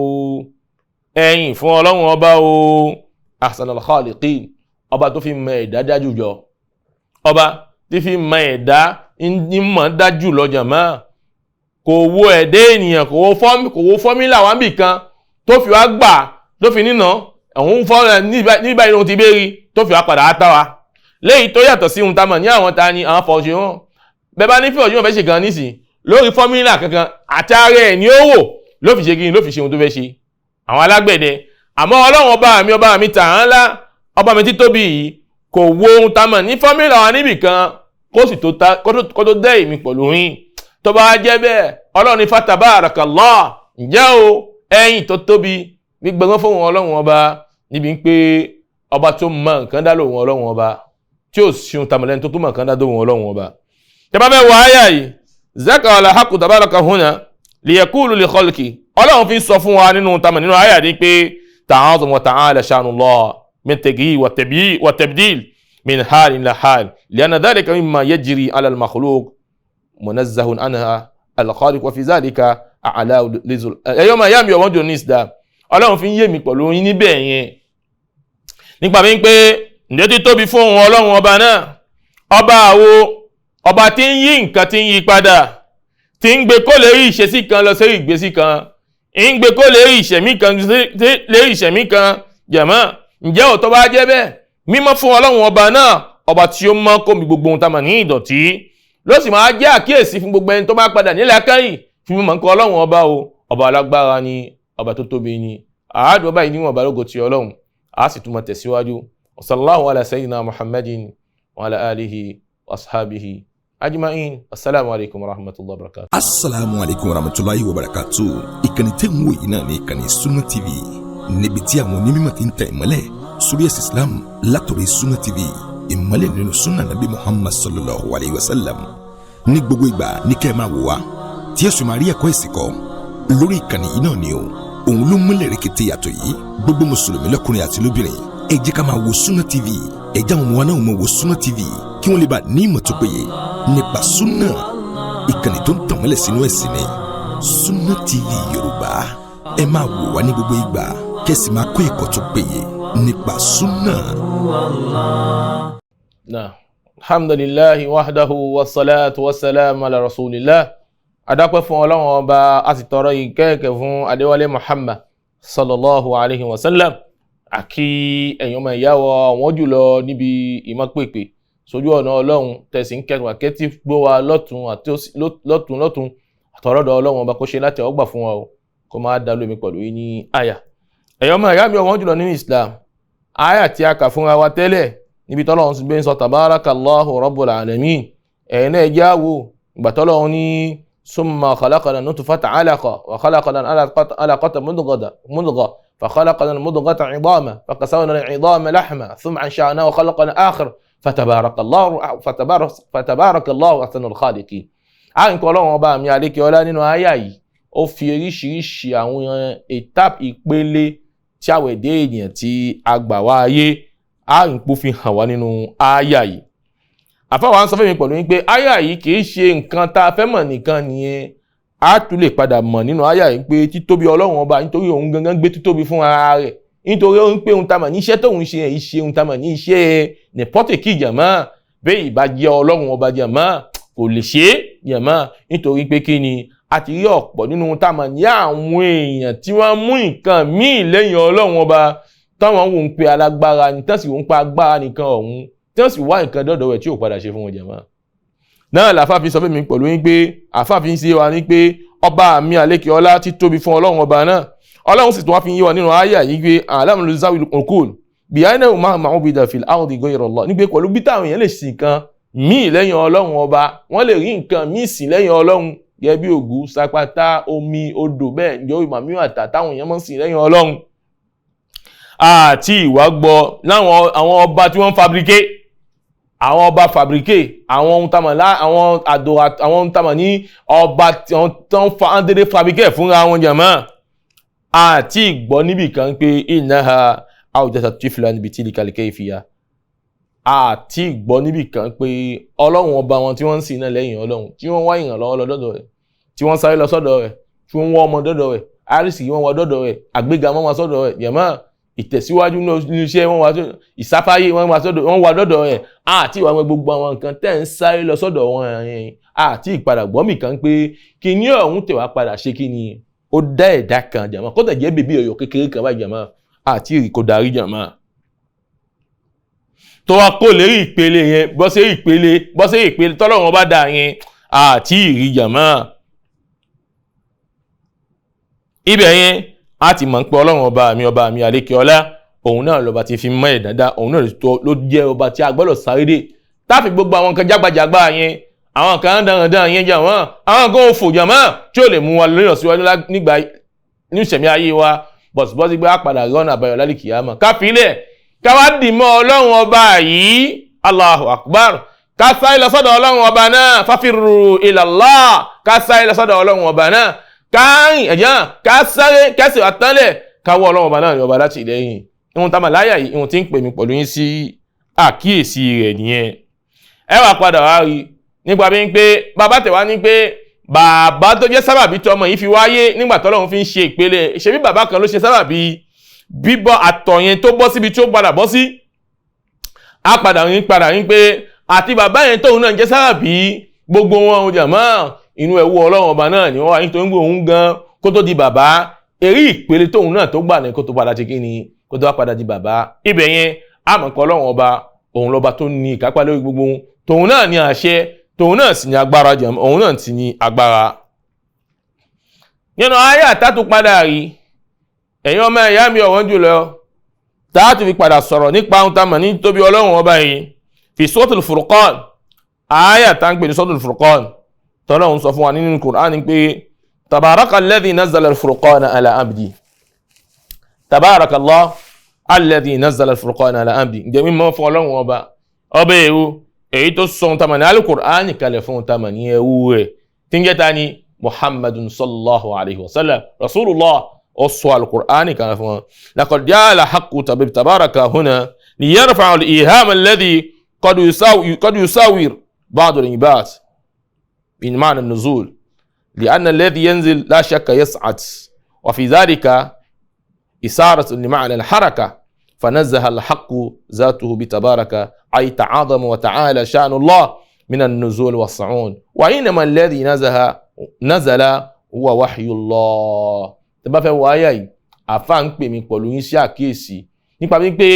ẹ̀yìn fún ọlọ́run ọba o, ahsanul khaliqin, ọba tó fi mọ ẹ̀dá dájú jọ, ọba tí fi mọ ẹ̀dá ní mọ̀ dájú lọ jàmá. Kò wo ẹ̀dá ènìyàn, kò wo fọ́mílà wá níbì kan tó fi wá gbà, tó fi nínà òun fọ́ ní báyìí lóhun ti béèrè tó fi wá padà á tá wa. Léyìí tó yàtọ̀ sí ohun tá a mọ̀ ní àwọn ta ni àwọn fọ̀ọ́sì wọn bẹ́ẹ̀ bá ní fọ̀ọ́sì wọn fẹ́ ṣe gan nísìn lórí fọ́mílà kankan àti ara ẹ̀ ní ó wò ló fi ṣe kí ni ló fi ṣe ohun tó fẹ́ ṣe àwọn alágbẹ̀dẹ. Àmọ́ ọlọ́run ọba mi tà án ńlá, ọba mi títóbi yìí kò wo ohun tá a mọ̀ ní fọ́mílà wa níbì kan kó sì kó tó dẹ́ èmi pẹ̀lú yín. Tó bá jẹ́ bẹ́ẹ̀, ọlọ́run ní fatabarakallah, ǹjẹ́ o ẹ̀yìn tó tóbi Gbígbọ́n fún òun Ọlọ́run ọba níbi ń pé ọba tó mọ nǹkan dá lóun Ọlọ́run ọba tí ó ṣeun tàmílẹ́ni tó tó mọ nǹkan dá lóun Ọlọ́run ọba. Tẹ́bá fẹ́ wọ àyà yìí, zakara al-haqqu tabaraka huna liyaqulu li khalqi, Ọlọ́run fi sọ fún wa nínú tamẹ̀ nínú àyà ni pé ta'azum wa ta'ala sha'nullah min taghyir wa tabdil min hal ila hal li'anna dhalika mimma yajri ala al-makhluq munazzahun anha al-khaliq wa fi dhalika a'la lizul. Ẹ̀yọ́ máa yá mi ọ̀wọ́n jò ní ìsìdá, Ọlọ́run fi ń yé mi pẹ̀lú yín níbẹ̀ yẹn nípa mi pé ǹjẹ́ tí tóbi fún òun Ọlọ́run ọba náà, ọba àwo ọba tí ń yí nǹkan tí ń yí padà, tí ń gbé kó lè rí ìṣesí kan lọ sí ìgbésí kan, ń gbé kó lè rí ìṣẹ̀mí kan lè rí ìṣẹ̀mí kan. Jẹ̀mọ́ ǹjẹ́ òótọ́ bá jẹ́ bẹ́ẹ̀, mímọ́ fún Ọlọ́run ọba náà, ọba tí ó mọ́ kó mi gbogbo ohun tá a mọ̀ ní ìdọ̀tí, ló sì máa jẹ́ àkíyèsí fún gbogbo ẹni tó bá padà nílẹ̀ akẹ́yìn fún mímọ́ nǹkan Ọlọ́run ọba o. Ọba alágbára ni, ọba tó tóbi ni. Àádọ́ ọba yìí níwọ̀n ọba lógo ti Ọlọ́run, a sì tún máa tẹ̀síwájú. Sallallahu ala sayyidina Muhammadin wa ala alihi wa ashabihi ajma'in. Assalamu alaikum wa rahmatullahi wa barakatuh. Assalamu alaikum wa rahmatullahi wa barakatuh. Ìkànnì tẹ́ ń wò yìí náà ní ìkànnì Sunna TV, níbi tí àwọn onímọ̀ ti ń tẹ̀ ìmọ́lẹ̀ sórí ẹ̀sìn Islam látọ̀rọ̀ Sunna TV, ìmọ́lẹ̀ nínú sunna nabi Muhammad sallallahu alayhi wa sallam. Ní gbogbo ìgbà ní kẹ́ ẹ máa wò wá tí ẹ sì máa rí ẹ̀kọ́ ẹ̀sìn kọ́ lórí ìkànnì yìí náà ni o. Òun ló múlẹ̀ rẹ̀kẹ̀tẹ̀ yàtọ̀ yìí. Gbogbo mùsùlùmí lọ́kùnrin àti lóbìnrin, ẹ jẹ́ ká máa wo Sunna TV. Ẹ jẹ́ àwọn ọmọ wa náà máa wo Sunna TV kí wọ́n lè bá ní ìmọ̀ tó péye nípa sunna. Ìkànnì tó ń tàn mọ́lẹ̀ sínú ẹ̀sìn ni Sunna TV Yorùbá. Ẹ máa wò wá ní gbogbo ìgbà kẹ́sì máa kọ́ ẹ̀kọ́ tó péye nípa sunna. Nah, alhamdulillahi wahdahu wassalatu wassalamu ala rasulillah. Adápẹ́ fún Ọlọ́run ọba, a sì tọrọ ìkẹ́ẹ̀kẹ́ fún Adéwálé Muhammad sallallahu alayhi wa sallam. Àkí ẹ̀yin ọmọ ìyá wa wọ́n jùlọ níbi ìmọ̀pèpè sójú ọ̀nà Ọlọ́run tẹ̀sí ń kẹrù àkẹ́tì gbó wa lọ́tún àti lọ́tún lọ́tún àtọ̀rọ̀dọ̀ Ọlọ́run ọba kó ṣe láti ọgbà fún wa o, kó máa dá lómi pẹ̀lú yín ní àyà. Ẹ̀yin ọmọ ìyá mi ọ̀wọ́n jùlọ nínú Islam, àyà tí a kà fúnra wa tẹ́lẹ̀ níbi tọ́lọ́run ti gbé ń sọ tabarakallahu rabbul alamin, ẹ̀yin náà jẹ́ àwò ìgbà tọ́lọ́run ní summa khalaqna nutfata alaqa wa khalaqna alaqata mudghah فخلقنا المضغة عظاما فكسونا العظام لحما ثم أنشأناه خلقا آخر فتبارك الله فتبارك الله أحسن الخالقين. A nǹkan Ọlọ́run ọba mi àlékè ọlá nínú àyà yìí, ó fi oríṣiríṣi àwọn étape ìpele tí àwọn ẹ̀dá ènìyàn tí a gbà wá ayé a nǹkó fi hàn wá nínú àyà yìí. Àfáwọn sọ fún mi pẹ̀lú wípé àyà yìí kì í ṣe nǹkan tá a fẹ́ mọ̀ nìkan nìyẹn, a tún lè padà mọ̀ nínú àyà yìí pé títóbi Ọlọ́run ọba, nítorí òun gangan gbé títóbi fún ara rẹ̀, nítorí ó ń pé ohun tá a mọ̀ ní iṣẹ́ tóun ṣe yẹn ṣe ohun tá a mọ̀ ní iṣẹ́ nìpọ́tì kí jàmá bẹ́ẹ̀ ìbá jẹ́ Ọlọ́run ọba jàmá kò lè ṣe é jàmá, nítorí pé kí ni a ti rí ọ̀pọ̀ nínú ohun tá a mọ̀ ní àwọn èèyàn tí wọ́n mú nǹkan míì lẹ́yìn Ọlọ́run ọba táwọn wò ń pe alágbára ní tán sì wò ń pa agbára nìkan ọ̀hún tí wọ́n sì wá nǹkan dọ́dọ̀ rẹ̀ tí ò padà ṣe fún wọn jàmá. Náà làfáà fi sọ fún mi pẹ̀lú yín pé àfáà fi ń ṣe wa ní pé ọba mi àlékè ọlá tí tóbi fún Ọlọ́run ọba náà, Ọlọ́run sì tún wá fi ń yé wa nínú àyà yìí pé alámúlùzáwì òkúl bí àyìnà máa máa bí dàfil áwòdì gbé ìrọ̀lọ́ ní pé pẹ̀lú bí táwọn èèyàn lè sìn nǹkan míì lẹ́yìn Ọlọ́run ọba, wọ́n lè rí nǹkan míì sìn lẹ́yìn Ọlọ́run gẹ́gẹ́ bí ògún, sapata, omi, odò, bẹ́ẹ̀ ǹjọ́ ìmàmí àtà táwọn èèyàn máa ń sìn lẹ́yìn Ọlọ́run. Àti ìwà gbọ́ láwọn àwọn ọba tí wọ́n ń fabricate, àwọn ọba fabricate àwọn ohun tamọ̀ lá àwọn àdó àwọn ohun tamọ̀ ní ọba tó ń fa ándédé fabricate fúnra wọn jàmá. Àti ìgbọ́ níbì kan pé ìnáha àwùjọsà tífìlà níbi tí ìlíkàlìkẹ́ ìfìyà. Àti ìgbọ́ níbì kan pé Ọlọ́run ọba wọn tí wọ́n ń sìn náà lẹ́yìn Ọlọ́run, tí wọ́n wá ìrànlọ́wọ́ lọ dọ́dọ̀ rẹ̀, tí wọ́n sáré lọ sọ́dọ̀ rẹ̀, tí wọ́n wá ọmọ dọ́dọ̀ rẹ̀, àrísìkí wọn wá dọ́dọ̀ rẹ̀, àgbéga wọn wá sọ́dọ̀ rẹ̀ jàmá, ìtẹ̀síwájú nínú iṣẹ́ wọn wá ìsáfáyé wọn wá dọ́dọ̀ rẹ̀. Àti ìwà wọn gbogbo àwọn nǹkan tẹ́ ń sáré lọ sọ́dọ̀ wọn yẹn, àti ìpadà gbọ́mì kan pé kíní ọ̀hún tẹ̀ wá padà ṣe kí ni ó dá ẹ̀dá kan jàmá, kó tẹ̀ jẹ́ bèbí ọ̀yọ́ kékeré kan báyìí jàmá, àti ìrì kò darí jàmá. Tó wá kó lérí ìpele yẹn bọ́ sí ìpele bọ́ sí ìpele tọ́lọ́run bá dà yẹn, àti ìrì jàmá. Ibẹ̀ yẹn a ti mọ̀ pé Ọlọ́run ọba mi àlékè ọlá, òun náà lọ́ba ti fi mọ́ ẹ̀ dáadáa, òun náà ló jẹ́ ọba tí a gbọ́dọ̀ sáré dé táfi gbogbo àwọn nǹkan jágbajàgba yẹn, àwọn nǹkan dandan yẹn jà wọ́n, àwọn nǹkan òfò jàmá tí ó lè mú wa lóyún síwájú nígbà ní ìṣẹ̀mí ayé wa. Bọ̀sibọ́sí gbé àpàdà rọ́nà àbáyọ lálẹ́ kìyàmọ̀ káfílẹ̀ káwá dì mọ́ Ọlọ́run ọba yìí. Allahu akbar. Ká sáré lọ sọ́dọ̀ Ọlọ́run ọba náà, fáfírù ilallah, ká sáré lọ sọ́dọ̀ Ọlọ́run ọba náà, káàrin ẹ̀jẹ̀ ká sáré kẹ́sì àtánlẹ̀ káwọ́ Ọlọ́run ọba náà ní ọba láti lẹ́yìn. Ìhun tá a mà láyà yìí, ìhun tí ń pè mí pẹ̀lú yín sí àkíyèsí rẹ̀ nìyẹn. Ẹ wà padà wá rí nípa bí ń pé bàbá tẹ̀ wá ní pé bàbá tó jẹ́ sábàbí tọmọ yìí fi wáyé nígbà tọ́lọ́run fi ń ṣe ìpele, ṣebí bàbá kan ló ṣe sábàbí bíbọ́ àtọ̀ yẹn tó bọ́ síbi tí ó padà bọ́ sí. A padà ń padà ń pé àti bàbá yẹn tóun náà jẹ́ sábàbí gbogbo wọn ò jà mọ́ inú ẹ̀wú Ọlọ́run ọba náà ni wọ́n wá, nítorí pé òun gan kó tó di bàbá eré ìpele tóun náà tó gbà ní kó tó padà ṣe kí ni, kó tó wá padà di bàbá. Ibẹ̀ yẹn àmọ́ pé Ọlọ́run ọba òun lọ́ba tó ní ìkápá lórí gbogbo ohun, tòun náà ní àṣẹ, tòun náà sì ní agbára jẹun, òun náà sì ní agbára. Nínú ayé àtàtú padà rí ẹ̀yin ọmọ ẹ̀yà mi ọ̀wọ́n jùlọ táàtù fi padà sọ̀rọ̀ nípa ohun tá a mọ̀ ní tóbi Ọlọ́run ọba yìí fi Suratul Furqan, ayé àtà ń pè ní Suratul Furqan, tọ́lọ́run sọ fún wa nínú Qur'an pé tabaraka alladhi nazzala al-furqana ala abdi, tabaraka Allah alladhi nazzala al-furqana ala abdi. Ǹjẹ́ mímọ́ fún Ọlọ́run ọba ọba èrò èyí tó sọ ohun tá a mọ̀ ní Al-Qur'an kalẹ̀ fún ohun tá a mọ̀ ní ẹrú rẹ̀ tí ń jẹ́ ta ni Muhammadun sallallahu alayhi wa sallam rasulullah, ó sọ Al-Qur'an kalẹ̀ fún wọn. Laqad jaa al-haqqu tabaraka huna liyarfa'a al-iham alladhi qad yusawir ba'd al-ibad min ma'na an-nuzul li'anna alladhi yanzil la shakka yas'ad wa fi dhalika isaratu li ma'na al-haraka فنزه الحق ذاته بتبارك أي تعاظم وتعالى شأن الله من النزول والصعود وإنما الذي نزل هو وحي الله. Tẹ́ bá fẹ́ wo àyà yìí, àfáà ń pè mí pẹ̀lú yín sí àkíyèsí nípa wípé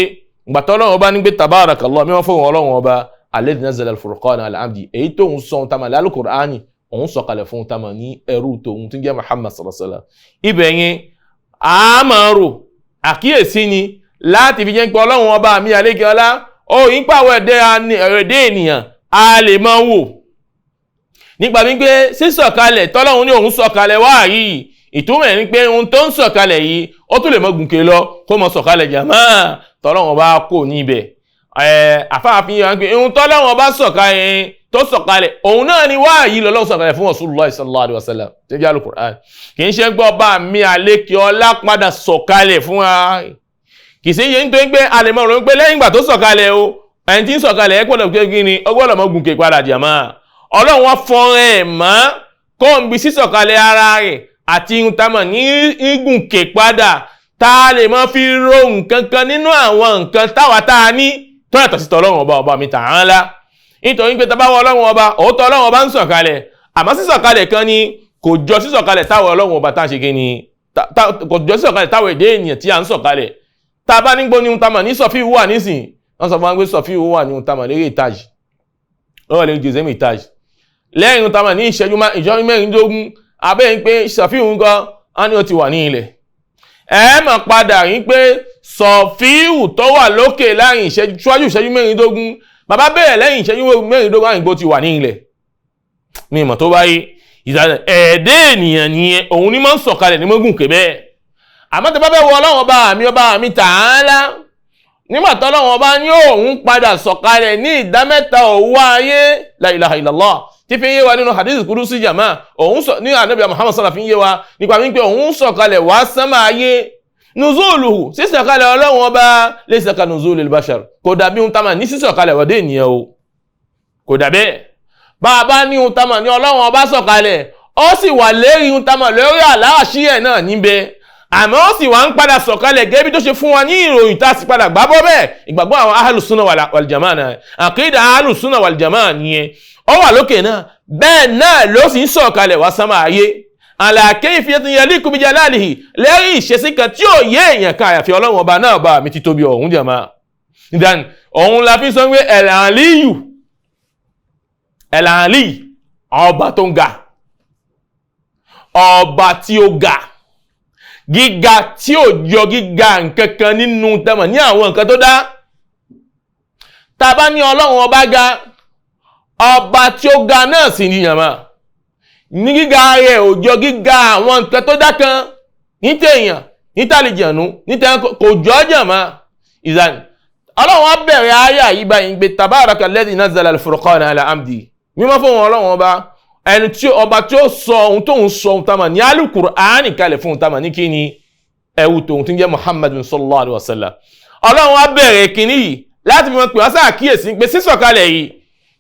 ìgbà tó Ọlọ́run ọba ní pé tabarakallah mímọ́ fún Ọlọ́run ọba alladhi nazzala al-furqana ala abdi, èyí tóun sọ ohun tamà lálùkùránì òun sọ̀kalẹ̀ fún tamà ní ẹrú tóun tí ń jẹ́ Muhammad sallallahu alaihi wasallam. Ibẹ̀ yẹn a máa rò àkíyèsí ni láti fi jẹ́ pé Ọlọ́run ọba mi àlékè ọlá ó yín pàwọ̀ ẹ̀dẹ́ ènìyàn a lè máa wò nípa wípé sísọ̀kalẹ̀ tọ́lọ́run ní òun sọ̀kalẹ̀ wá yìí, ìtumọ̀ ẹ̀ ni pé ohun tó ń sọ̀kalẹ̀ yìí ó tún lè mọ gùnkè lọ kó mọ sọ̀kalẹ̀ jàmá tọ́lọ́run ọba kò ní ibẹ̀. Àfáàfin yẹn pé ohun tọ́lọ́run ọba sọ̀kalẹ̀ tó sọ̀kalẹ̀ òun náà ni wá yìí lọ́lọ́run sọ̀kalẹ̀ fún Rasulullah sallallahu alaihi wasallam tí jẹ́ Al-Qur'an. Kì í ṣe gbọ́ ọba mi àlékè ọlá padà sọ̀kalẹ̀ fún wa, kì í ṣe yẹn nítorí pé a lè mọ̀ rò pé lẹ́yìn ìgbà tó sọ̀kalẹ̀ o ẹni tí ń sọ̀kalẹ̀ ẹ gbọ́dọ̀ pé kí ni ó gbọ́dọ̀ mọ gùnkè padà jàmá. Ọlọ́run wọn fọ́nrán ẹ̀ mọ́ kó ń bi sísọ̀kalẹ̀ ara rẹ̀ àti ihun tá a mọ̀ ní gùnkè padà tá a lè mọ́ fi ro nǹkan kan nínú àwọn nǹkan táwa tá a ní tó yàtọ̀ sí tọ́lọ́run ọba ọba mi ta'ala. Nítorí pé tá bá wọ Ọlọ́run ọba òótọ́ Ọlọ́run ọba ń sọ̀kalẹ̀, àmọ́ sísọ̀kalẹ̀ kan ni kò jọ sísọ̀kalẹ̀ táwọn Ọlọ́run ọba tá a ṣe kí ni kò jọ sísọ̀kalẹ̀ táwọn èdè ènìyàn tí a ń sọ̀kalẹ̀. Tá a bá nígbó ní ohun tá a mọ̀ ní sọ̀fíù wà nísìn, wọ́n sọ fún wa pé sọ̀fíù wà ní ohun tá a mọ̀ lérí ìtajì lọ́wọ́ lérí joseph ìtajì lẹ́yìn ohun tá a mọ̀ ní ìṣẹ́jú mẹ́rìndínlógún abẹ́ ń pé sọ̀fíù ń gan á ní ó ti wà ní ilẹ̀. Ẹ mọ̀ padà rí pé sọ̀fíù tó wà lókè láàrin ìṣẹ́jú ìṣẹ́jú mẹ́rìndínlógún bàbá bẹ̀rẹ̀ lẹ́yìn ìṣẹ́jú mẹ́rìndínlógún àyìnbó ti wà ní ilẹ̀. Mi mọ̀ tó báyìí ẹ̀ẹ́dẹ́ ènìyàn nìyẹn òun ni máa ń sọ̀kalẹ̀ ní mọ́gùn kébẹ́. Àmọ́ tẹ́ bá fẹ́ wọ Ọlọ́run ọba mi ọba mi ta'ala nígbà tọ́lọ́run ọba ní òun padà sọ̀kalẹ̀ ní ìdá mẹ́ta òwú ayé la ilaha illallah tí fi ń yé wa nínú hadith kudusi jama òun sọ ní ànábì Muhammad sallallahu fi ń yé wa nípa wípé òun sọ̀kalẹ̀ wá sánmà ayé nùzúlùhù sísọ̀kalẹ̀ Ọlọ́run ọba laysa ka nùzúlil bashar kò dàbí ohun táwọn ní sísọ̀kalẹ̀ wọ́dé ènìyàn o kò dàbẹ́ bá a bá ní ohun táwọn ní Ọlọ́run ọba sọ̀kalẹ̀ ó sì wà lérí ohun táwọn lórí àláàṣí ẹ̀ náà níbẹ̀ àmọ́ ó sì wá ń padà sọ̀kalẹ̀ gẹ́gẹ́ bí tó ṣe fún wa ní ìròyìn tá a sì padà gbàgbọ́ bẹ́ẹ̀ ìgbàgbọ́ àwọn ahàlùsúnà wàlìjàmá náà àkídà ahàlùsúnà wàlìjàmá nìyẹn ó wà lókè náà bẹ́ẹ̀ náà ló sì ń sọ̀kalẹ̀ wá sánmà ayé àlàkè ìfiyèsí yaliku bi jalalihi lẹ́yìn ìṣesí kan tí ò yé èèyàn kan àyàfi Ọlọ́run ọba náà bá mi ti tóbi ọ̀hún jàmá ìdáni òun la fi sọ pé ẹ̀lànlíyù ẹ̀lànlí ọba tó ń ga ọba tí ó ga gíga tí ò jọ gíga nǹkankan nínú tẹmọ̀ ní àwọn nǹkan tó dá. Tá bá ní Ọlọ́run ọba ga ọba tí ó ga náà sì ní yàmá ní gíga rẹ̀ ò jọ gíga àwọn nǹkan tó dá kan ní tèèyàn Níta àlìjànú, níta kò jọ jàmá. Ìzàn ọlọ́run á bẹ̀rẹ̀ ayé yìí báyìí pé tabaraka alladhi nazzala al-furqana ala amdi. Mímọ́ fún wọn ọlọ́run ọba ẹni tí ọba tí ó sọ ohun tóun sọ ohun tamà ní alukur'ani kalẹ̀ fún tamà ní kíni ẹ̀wù tóun tí ń jẹ́ Muhammadun sallallahu alayhi wa sallam. Ọlọ́run á bẹ̀rẹ̀ kíní yìí láti fi wọn pè wá sáàkíyèsí pé sísọ̀kalẹ̀ yìí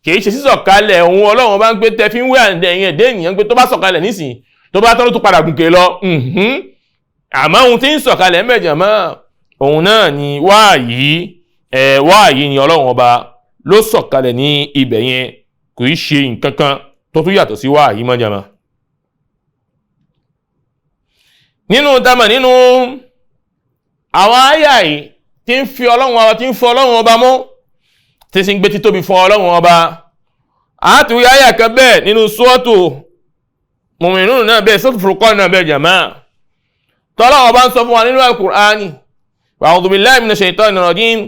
kìí ṣe sísọ̀kalẹ̀ òun ọlọ́run bá ń gbé tẹ́ fi ń wé ẹ̀yìn ẹ̀dẹ́ ènìyàn pé tó bá sọ̀kalẹ̀ nísìnyí tó bá tọ́lú tó padà gùnkè lọ. Àmọ́ ohun tí ń sọ̀kalẹ̀ mẹ́jọ mọ́ òun náà ni wáàyí wáàyí ni ọlọ́run ọba ló sọ̀kalẹ̀ ní ibẹ̀ yẹn, kò í ṣe nǹkan kan tó tún yàtọ̀ sí wáàyí mọ́jàmá. Nínú tamà nínú àwọn àyà yìí tí ń fi ọlọ́run ọba tí ń fọ ọlọ́run ọba mọ́ tí sì ń gbé títóbi fún ọlọ́run ọba, àtúnyẹ àyà kan bẹ́ẹ̀ nínú sọ́ọ̀tù Mu'minun náà bẹ́ẹ̀, sọ́ọ̀tù Furqan náà bẹ́ẹ̀ jàmá, tọ́lọ́run ọba ń sọ fún wa nínú Al-Qur'ani, a'udhu billahi minash shaitani rajim,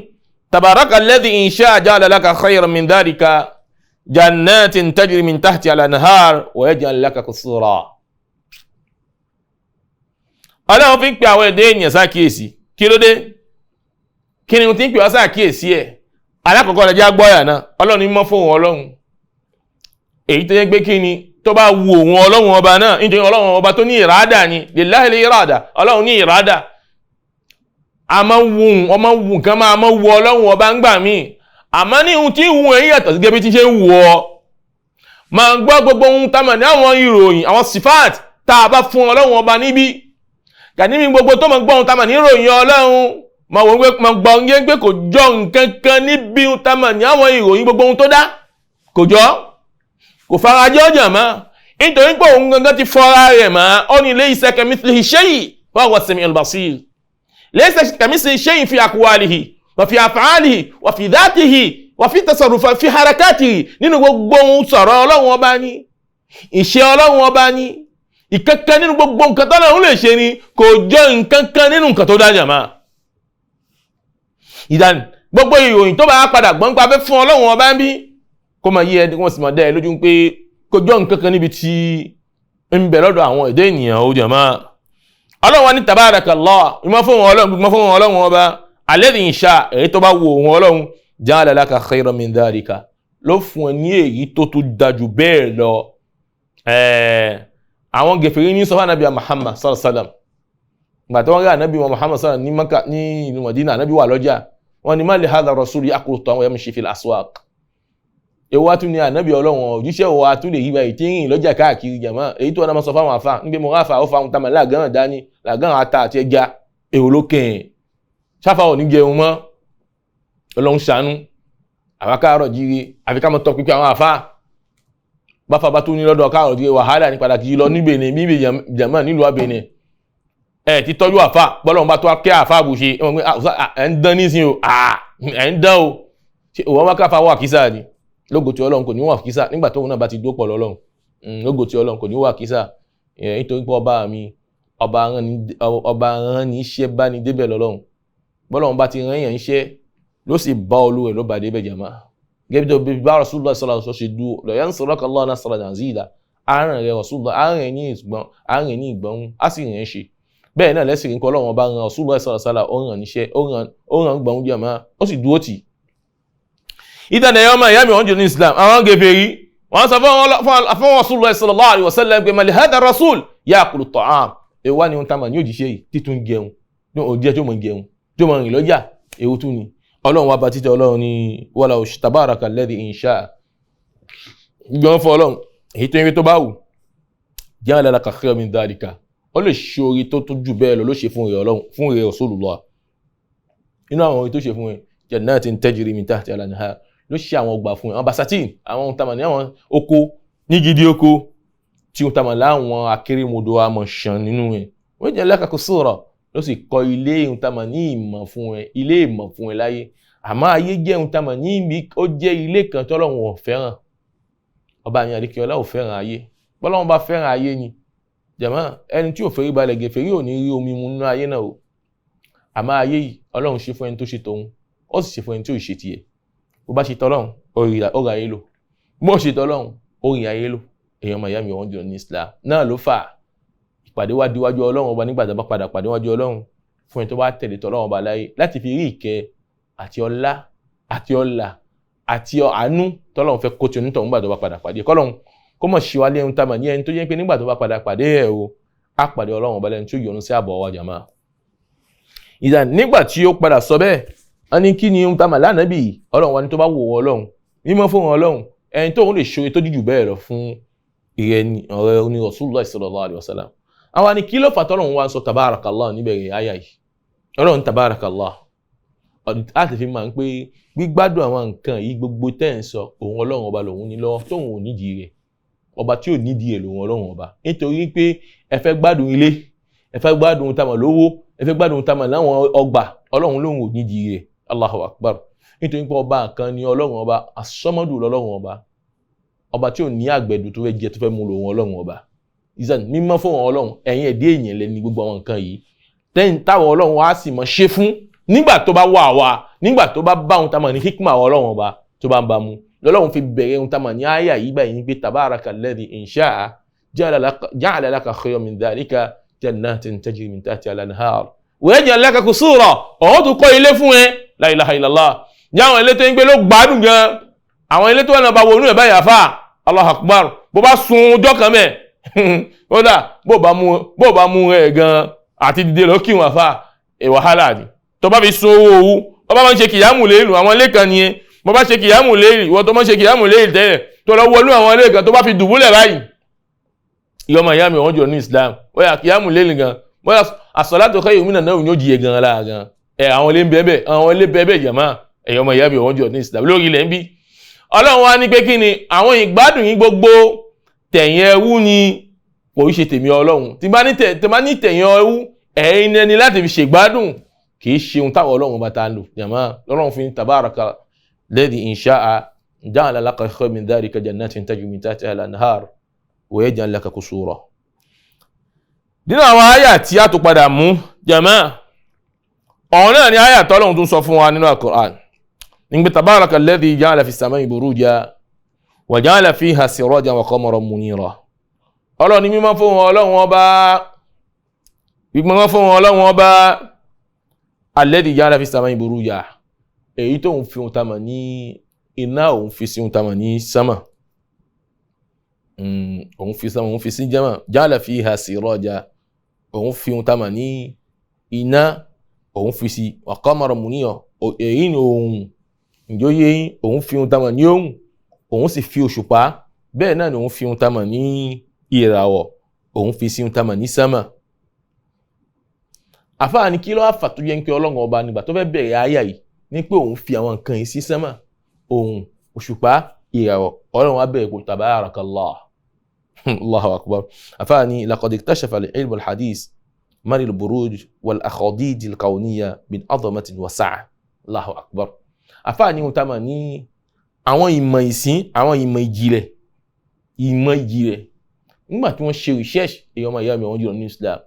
tabaraka alladhi in sha'a ja'ala laka khayran min dhalika jannatin tajri min tahtiha al-anhar wa yaj'al laka qusura. Ọlọ́run fi ń pe àwọn ẹ̀dẹ́ ènìyàn sákìyèsí. Kí ló dé? Kí ni tí ń pè wá sákìyèsí ẹ̀? Alákọ̀ọ́kọ́ rẹ̀ jẹ́ agbọ́yà náà, ọlọ́run ní mọ́ fún òun ọlọ́run. Èyí tó yẹ pé kí ni tó bá wu òun ọlọ́run ọba náà, nítorí ọlọ́run ọba tó ní ìrádà ni, lillahi al-irada, ọlọ́run ní ìrádà. A máa ń wu ọmọ wu nǹkan máa máa wu ọlọ́run ọba ń gbà míì, àmọ́ ní ohun tí ń wu èyí yàtọ̀ sí gẹ́gẹ́ bí tí ṣe ń wu ọ. Máa gbọ́ gbogbo ohun tá a mọ̀ ní àwọn ìròyìn, àwọn sifat tá a bá fún ọlọ́run ọba níbí. Kàní mi gbogbo tó máa gbọ́ ohun tá a mọ̀ ní ìròyìn ọlọ́run, máa wò pé máa gbọ́ ohun yẹn pé kò jọ nǹkan kan níbi ohun tá a mọ̀ ní àwọn ìròyìn gbogbo ohun tó dá. Kò jọ, kò farajọ́ jàmá, nítorí pé òun gangan ti fọ́ra rẹ̀ mọ́, ó ní laysa kamithlihi shay' wa huwa as-sami'ul basir. Laysa kamithlihi shay'in fi aqwalihi wa fi af'alihi wa fi dhatihi wa fi tasarrufa fi harakatihi. Nínú gbogbo ohun sọ̀rọ̀ ọlọ́run ọba ní, ìṣe ọlọ́run ọba ní, ìkankan nínú gbogbo nǹkan tọ́lọ́run lè ṣe ni kò jọ nǹkan kan nínú nǹkan tó dá jàmá. Ìdáni gbogbo ìròyìn tó bá padà gbọ́n pa fẹ́ fún ọlọ́run ọba ń bí kó máa yí ẹ, wọ́n sì máa dá ẹ lójú pé kò jọ nǹkan kan níbi tí ń bẹ lọ́dọ̀ àwọn ẹ̀dá ènìyàn ó jàmá. Ọlọ́run wa ní tabarakallah, ìmọ̀ fún ọlọ́run, ìmọ̀ fún ọlọ́run ọba alladhi in sha, èyí tó bá wo òun ọlọ́run, ja'ala laka khayran min dhalika, ló fún ẹ ní èyí tó tún dájú bẹ́ẹ̀ lọ. Àwọn gẹ̀fẹ̀rí ní sọ́fà nàbí Muhammad sallallahu alaihi wasallam, gbà tí wọ́n rí ànábì wọn Muhammad sallallahu ní Maka ní ìlú Madina, ànábì wà lọ́jà, wọ́n ní ma li hadha rasul ya'kulu at-ta'ama wa yamshi fil aswaq. Èwo wá tún ní ànábì ọlọ́run òjíṣẹ́ wa tún lè yíba èyí tí ń rìn lọ́jà káàkiri jàmá, èyí tó wọn máa sọ fáwọn àfa ń gbé mo ráfa ó fa ohun tamà láàgán dání làgán ata àti ẹja, èwo ló kẹ̀ ṣáfà ò ní jẹun mọ́. Ọlọ́run ṣàánú àwa káàárọ̀ jíire, àfi ká mọ tọ pípẹ́ àwọn àfa báfa bá tún ní lọ́dọ̀ káàárọ̀ jíire wàhálà ní pàtàkì lọ ní Benin níbi jàmá nílùú Benin ẹ ti tọ́jú àfa bọ́lọ́run bá tó kẹ́ àfa àbùṣe ẹ̀ ń dán nísìnyí o, ẹ̀ ń dán o, òwò wọn káfa wà kísà ni lógo tí ọlọ́run kò ní wà kísà nígbà tóun náà bá ti dópọ̀ lọ́lọ́run, lógo tí ọlọ́run kò ní wà kísà, nítorí pé ọba mi ọba rán ní iṣẹ́ bá ní débẹ̀ lọ́lọ́run, bọ́lọ́run bá ti rán èèyàn iṣẹ́ ló sì bá olú rẹ̀ ló bá débẹ̀ jàmá. Gẹ́gẹ́ bí bá Rasulullah sallallahu alaihi wasallam ṣe dúró la yansuraka Allahu nasran aziza, àárín rẹ̀ Rasulullah àárín ní ìgbọ̀n àárín ní ìgbọ̀n á sì rìn ṣe bẹ́ẹ̀ náà lẹ́sìn rí pé ọlọ́run ọba rán Rasulullah sallallahu alaihi wasallam ó ràn níṣẹ́ ó ràn gbọ̀n jàmá ó sì dúró tì. Ìtàn ẹ̀yọ́ ọmọ ìyá mi wọ́n jù ní Islam àwọn gèfèrí wọ́n sọ fún Rasulullah sallallahu alaihi wasallam pé mali hadha rasul ya'kulu ta'am, èwo wá ní ohun tá a mà ní òjíṣẹ́ yìí títún jẹun ní òjẹ́ tó mọ̀ jẹun tó mọ̀ rìn lọ́jà, èwo tún ni ọlọ́run wá bá títẹ ọlọ́run ní wala tabaraka alladhi in sha'a, gbọ́n fún ọlọ́run èyí tó ń rí tó bá wù ja'ala laka khayran min dhalika, ó lè ṣe orí tó tún jù bẹ́ẹ̀ lọ ló ṣe fún rẹ̀ ọlọ́run fún rẹ̀ Rasulullah. Inú àwọn orí tó ṣe fún rẹ̀ jannatin tajri min tahtiha al-anhar, ló ṣe àwọn ọgbà fún ẹ, àwọn basatin àwọn ohun tamà ní àwọn oko ní gidi oko tí ohun tamà láwọn akérèmọdò àmọ̀ ṣàn nínú ẹ, wọ́n jẹ́ laka qusura, ló sì kọ́ ilé ohun tamà ní ìmọ̀ fún ẹ, ilé ìmọ̀ fún ẹ láyé. Àmọ́ ayé jẹ́ ohun tamà ní ibi ó jẹ́ ilé kan tọ́lọ́run ò fẹ́ràn, ọba mi àdékẹ́ọ́lá ò fẹ́ràn ayé, bọ́lọ́run bá fẹ́ràn ayé ni jàmá ẹni tí ò fẹ́rí balẹ̀ gẹ̀fẹ́rí ò ní rí omi mu nínú ayé náà o. Àmọ́ ayé yìí ọlọ́run ṣe fún ẹni tó ṣe tòun, ó sì ṣe fún ẹni tí ò ṣe tiẹ̀. Bó bá ṣe tọ́lọ́run ó ra ayé lò, bó ṣe tọ́lọ́run ó rí ayé lò. Èèyàn máa yá mi wọ́n jùlọ ní Islam náà ló fà ìpàdé wá díwájú ọlọ́run ọba nígbà tá a bá padà pàdé wájú ọlọ́run. Fún ẹni tó bá tẹ̀lé tọ́lọ́run ọba láyé láti fi rí ìkẹ́ àti ọlá àti ọlà àti àánú tọ́lọ́run fẹ́ kó ti onítọ̀hún nígbà tó bá padà pàdé kọ́lọ́run kó mọ̀ ṣe wá lẹ́nu tá a mà ní ẹni tó jẹ́ pé nígbà tó bá padà pàdé ẹ̀ o á pàdé Ọlọ́run ọba lẹ́nu tí ó yọ́nú sí àbọ̀ wa jàmá. Ìdá nígbà tí ó padà sọ bẹ́ẹ̀ wọ́n ní kí ni ohun tá a mà lánàbì Ọlọ́run wa ni tó bá wò ó Ọlọ́run mímọ́ fún Ọlọ́run ẹni tóun lè ṣoore tó jù bẹ́ẹ̀ lọ fún ìrẹ́ ọ̀rẹ́ ní Rasulullah sallallahu alaihi wasallam. Àwa ni kí ló fà tọ́lọ́run wa ń sọ tabarakallah níbẹ̀rẹ̀ àyà yìí? Ọlọ́run tabarakallah láti fi máa ń pé gbígbádùn àwọn nǹkan yìí gbogbo tẹ́ ń sọ òun Ọlọ́run ọba lòun ní lọ́wọ́ tóun ò nídìí rẹ̀, ọba tí ò nídìí ẹ̀ lòun Ọlọ́run ọba. Nítorí pé ẹ fẹ́ gbádùn ilé, ẹ fẹ́ gbádùn tamọ̀ lówó, ẹ fẹ́ gbádùn tamọ̀ láwọn ọgbà, Ọlọ́run lòun ò nídìí rẹ̀. Allahu akbar. Nítorí pé ọba kan ni Ọlọ́run ọba, asọ́mọ́dù lọ́lọ́run ọba, ọba tí ò ní àgbẹ̀dù tó fẹ́ jẹ tó fẹ́ mú lòun Ọlọ́run ọba. Ìzàn mímọ́ fún Ọlọ́run, ẹ̀yin ẹ̀dẹ́ èèyàn lẹ́ni gbogbo àwọn nǹkan yìí tẹ́yìn táwọn Ọlọ́run á sì mọ̀ ṣe fún nígbà tó bá wà wá, nígbà tó bá bá ohun tá a mọ̀ ní hikma Ọlọ́run ọba tó bá ń bá mu lọ́lọ́run fi bẹ̀rẹ̀ ohun tá a mọ̀ ní àyà yìí báyìí ní pé tabaraka alladhi in sha'a ja'ala laka khayran min dhalika jannatin tajri min tahtiha al-anhar wa yaj'al laka qusura. Ọ̀hún tó kọ́ ilé fún ẹ, la ilaha illallah, ní àwọn ilé tó ń gbé ló gbádùn gan, àwọn ilé tó wà náà bá wọnú ẹ̀ báyìí àfà Allahu akbar, bó bá sun ọjọ́ kan mẹ́ kódà bó bá mú ẹ gan àti dìde lọ kírun àfà ẹ wàhálà ni. Tó bá fi sun owó owó, tó bá máa ń ṣe kìyàmù léèlù àwọn ilé kan nìyẹn, bó bá ṣe kìyàmù léèlì ìwọ tó máa ń ṣe kìyàmù léèlì tẹ́lẹ̀ tó lọ wọnú àwọn ilé kan tó bá fi dùbúlẹ̀ báyìí, ìyọmọ ìyá mi wọ́n jọ ní Islam bóyá kìyàmù léèlì gan, bóyá as-salatu khayrun minan nawm ni ó jìyẹ gan lára gan. Ẹ àwọn ilé ń bẹ́ẹ̀ bẹ́ẹ̀, àwọn ilé bẹ́ẹ̀ bẹ́ẹ̀ jàmá, ẹ̀yọmọ ìyá mi wọ́n jọ ní Islam lórí ilẹ̀ ń bí. Ọlọ́run wa ní pé kí ni àwọn ìgbádùn yín gbogbo tẹ̀yìn ẹrú ni, kò í ṣe tèmi Ọlọ́run. Tí bá ní tẹ̀yìn ẹrú, ẹ̀yin ẹni láti fi ṣègbádùn, kì í ṣe ohun táwọn Ọlọ́run bá ta lò jàmá. Lọ́lọ́run fi tabaraka alladhi in sha'a ja'ala laka khayran min dhalika jannatin tajri min tahtiha al-anhar wa yaj'al laka qusura. Nínú àwọn àyà tí a tó padà mú jàmá, ọ̀hún náà ni àyà tọ́lọ́run tún sọ fún wa nínú Al-Qur'an. Nígbà tabaraka alladhi ja'ala fi as-sama'i buruja wa ja'ala fiha sirajan wa qamaran munira. Ọlọ́run ní mímọ́ fún Ọlọ́run ọba, mímọ́ fún Ọlọ́run ọba alladhi ja'ala fi as-sama'i buruja, èyí tó ń fi ohun tamọ̀ ní iná, òun fi sí ohun tamọ̀ ní sámà, òun fi sámà, òun fi sí jama, ja'ala fiha siraja, òun fi ohun tamọ̀ ní iná, òun fi sí wa qamaran munira, èyí ni òun ìjọyé yín, òun fi ohun tamọ̀ ní òun, òun sì fi òṣùpá, bẹ́ẹ̀ náà ni òun fi ohun tamọ̀ ní ìràwọ̀, òun fi sí ohun tamọ̀ ní sámà. Àfáà ní kí ló wá fà tó yẹ ń pé Ọlọ́run ọba nígbà tó fẹ́ bẹ̀rẹ̀ àyà yìí ní pé òun fi àwọn nǹkan yìí sí sámà, òun, òṣùpá, ìràwọ̀, Ọlọ́run wá bẹ̀rẹ̀ pé tabarakallah. Allahu akbar. Àfáà ní laqad iktashafa al-ilmu al-hadith mari al-buruj wal-akhadid al-kawniyya min azamatin wa sa'a. Allahu akbar. Àfáà ní ohun tá a mọ̀ ní àwọn ìmọ̀ ìsìn, àwọn ìmọ̀ ìjìnlẹ̀, ìmọ̀ ìjìnlẹ̀ nígbà tí wọ́n ṣe research, èèyàn ọmọ ìyá mi wọ́n jùlọ ní Islam,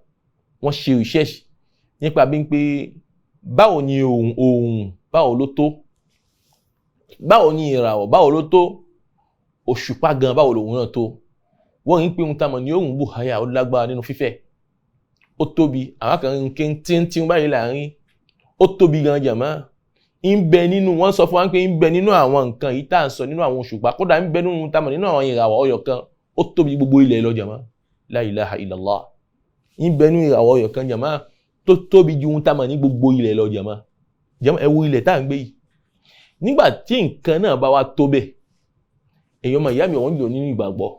wọ́n ṣe research nípa bí pé báwo ni òun báwo ló tó, báwo ni ìràwọ̀ báwo ló tó, òṣùpá gan báwo lòun náà tó. Wọ́n ń pè ohun tá a mọ̀ ní òun bùháyà, ó lágbára nínú fífẹ̀, ó tóbi, àwọn kan ń ké tíntín báyìí láàrin, ó tóbi gan jàmá. Ń bẹ nínú, wọ́n sọ fún wa pé ń bẹ nínú àwọn nǹkan yìí tá à ń sọ nínú àwọn òṣùpá, kódà ń bẹ nínú tá a mọ̀ nínú àwọn ìràwọ̀ ọyọ̀ kan, ó tóbi gbogbo ilẹ̀ lọ jàmá. La ilaha illallah. Ń bẹ nínú ìràwọ̀ ọyọ̀ kan jàmá tó tóbi ju ohun tá a mọ̀ ní gbogbo ilẹ̀ lọ jàmá. Jàmá ẹ wo ilẹ̀ tá à ń gbé yìí. Nígbà tí nǹkan náà bá wa tó bẹ́ẹ̀, èèyàn ọmọ ìyá mi wọ́n ń lò nínú ìgbàgbọ́.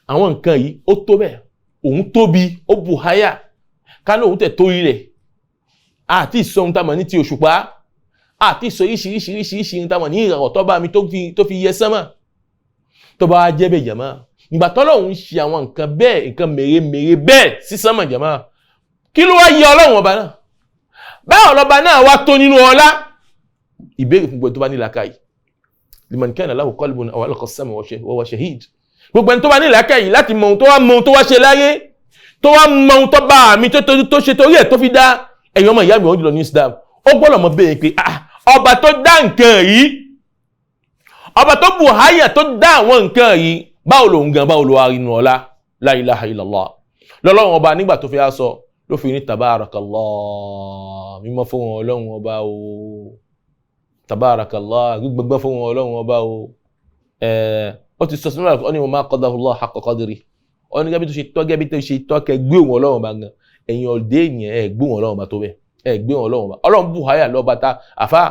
Àwọn nǹkan yìí ó tó bẹ́ẹ̀, òun tóbi, ó bù háyà, ká lóun tẹ̀ tó ilẹ̀. Àti ìsọ ohun tá a mọ̀ ní ti òṣùpá, àti ìsọ oríṣiríṣiríṣiríṣi ohun tá a mọ̀ ní ìràwọ̀ tó bá mi tó fi yẹ sánmà. Tó bá wá jẹ́ bẹ́ẹ̀ jàmá, ìgbà tọ́lọ́hun ń ṣe àwọn nǹkan bẹ́ẹ̀, nǹkan mèremère bẹ́ẹ̀ sí sánmà jàmá, kí ló wá yẹ Ọlọ́run ọba náà? Báwo lọba náà wá tó nínú ọlá? Ìbéèrè fún gbogbo tó bá ní làákàyè. Liman kana lahu qalbun aw alqa as-sam'a wa huwa shahid. Gbogbo ẹni tó bá ní làákàyè láti mọ ohun tó wá mọ ohun tó wá ṣe láyé, tó wá mọ ohun tó bá mi tó ṣe torí ẹ̀ tó fi dá, ẹ̀yin ọmọ ìyá mi wọ́n jùlọ ní Islam, ó gbọ́dọ̀ mọ bẹ́ẹ̀ pé ọba tó dá nǹkan yìí, ọba tó bù háyà tó dá àwọn nǹkan yìí, báwo lòun gan, báwo ló wá rí inú ọlá? La ilaha illallah. Lọ́lọ́run ọba nígbà tó fi á sọ Ló fi ní tabarakallah, mímọ́ fún wọn Ọlọ́run ọba o, tabarakallah, gbígbẹ́gbẹ́ fún wọn Ọlọ́run ọba o. Ó ti sọ sínú àlùkò, ó ní wa ma qadarullah haqqa qadri, ó ní gẹ́bí tó ṣe tọ́, gẹ́bí tó ṣe tọ́ kẹ gbé òun Ọlọ́run ọba gan, ẹ̀yin ọ̀dẹ́ ènìyàn ẹ̀ gbé òun Ọlọ́run ọba tó bẹ́ẹ̀, ẹ̀ gbé òun Ọlọ́run ọba. Ọlọ́run bù háyà lọ́ba ta àfa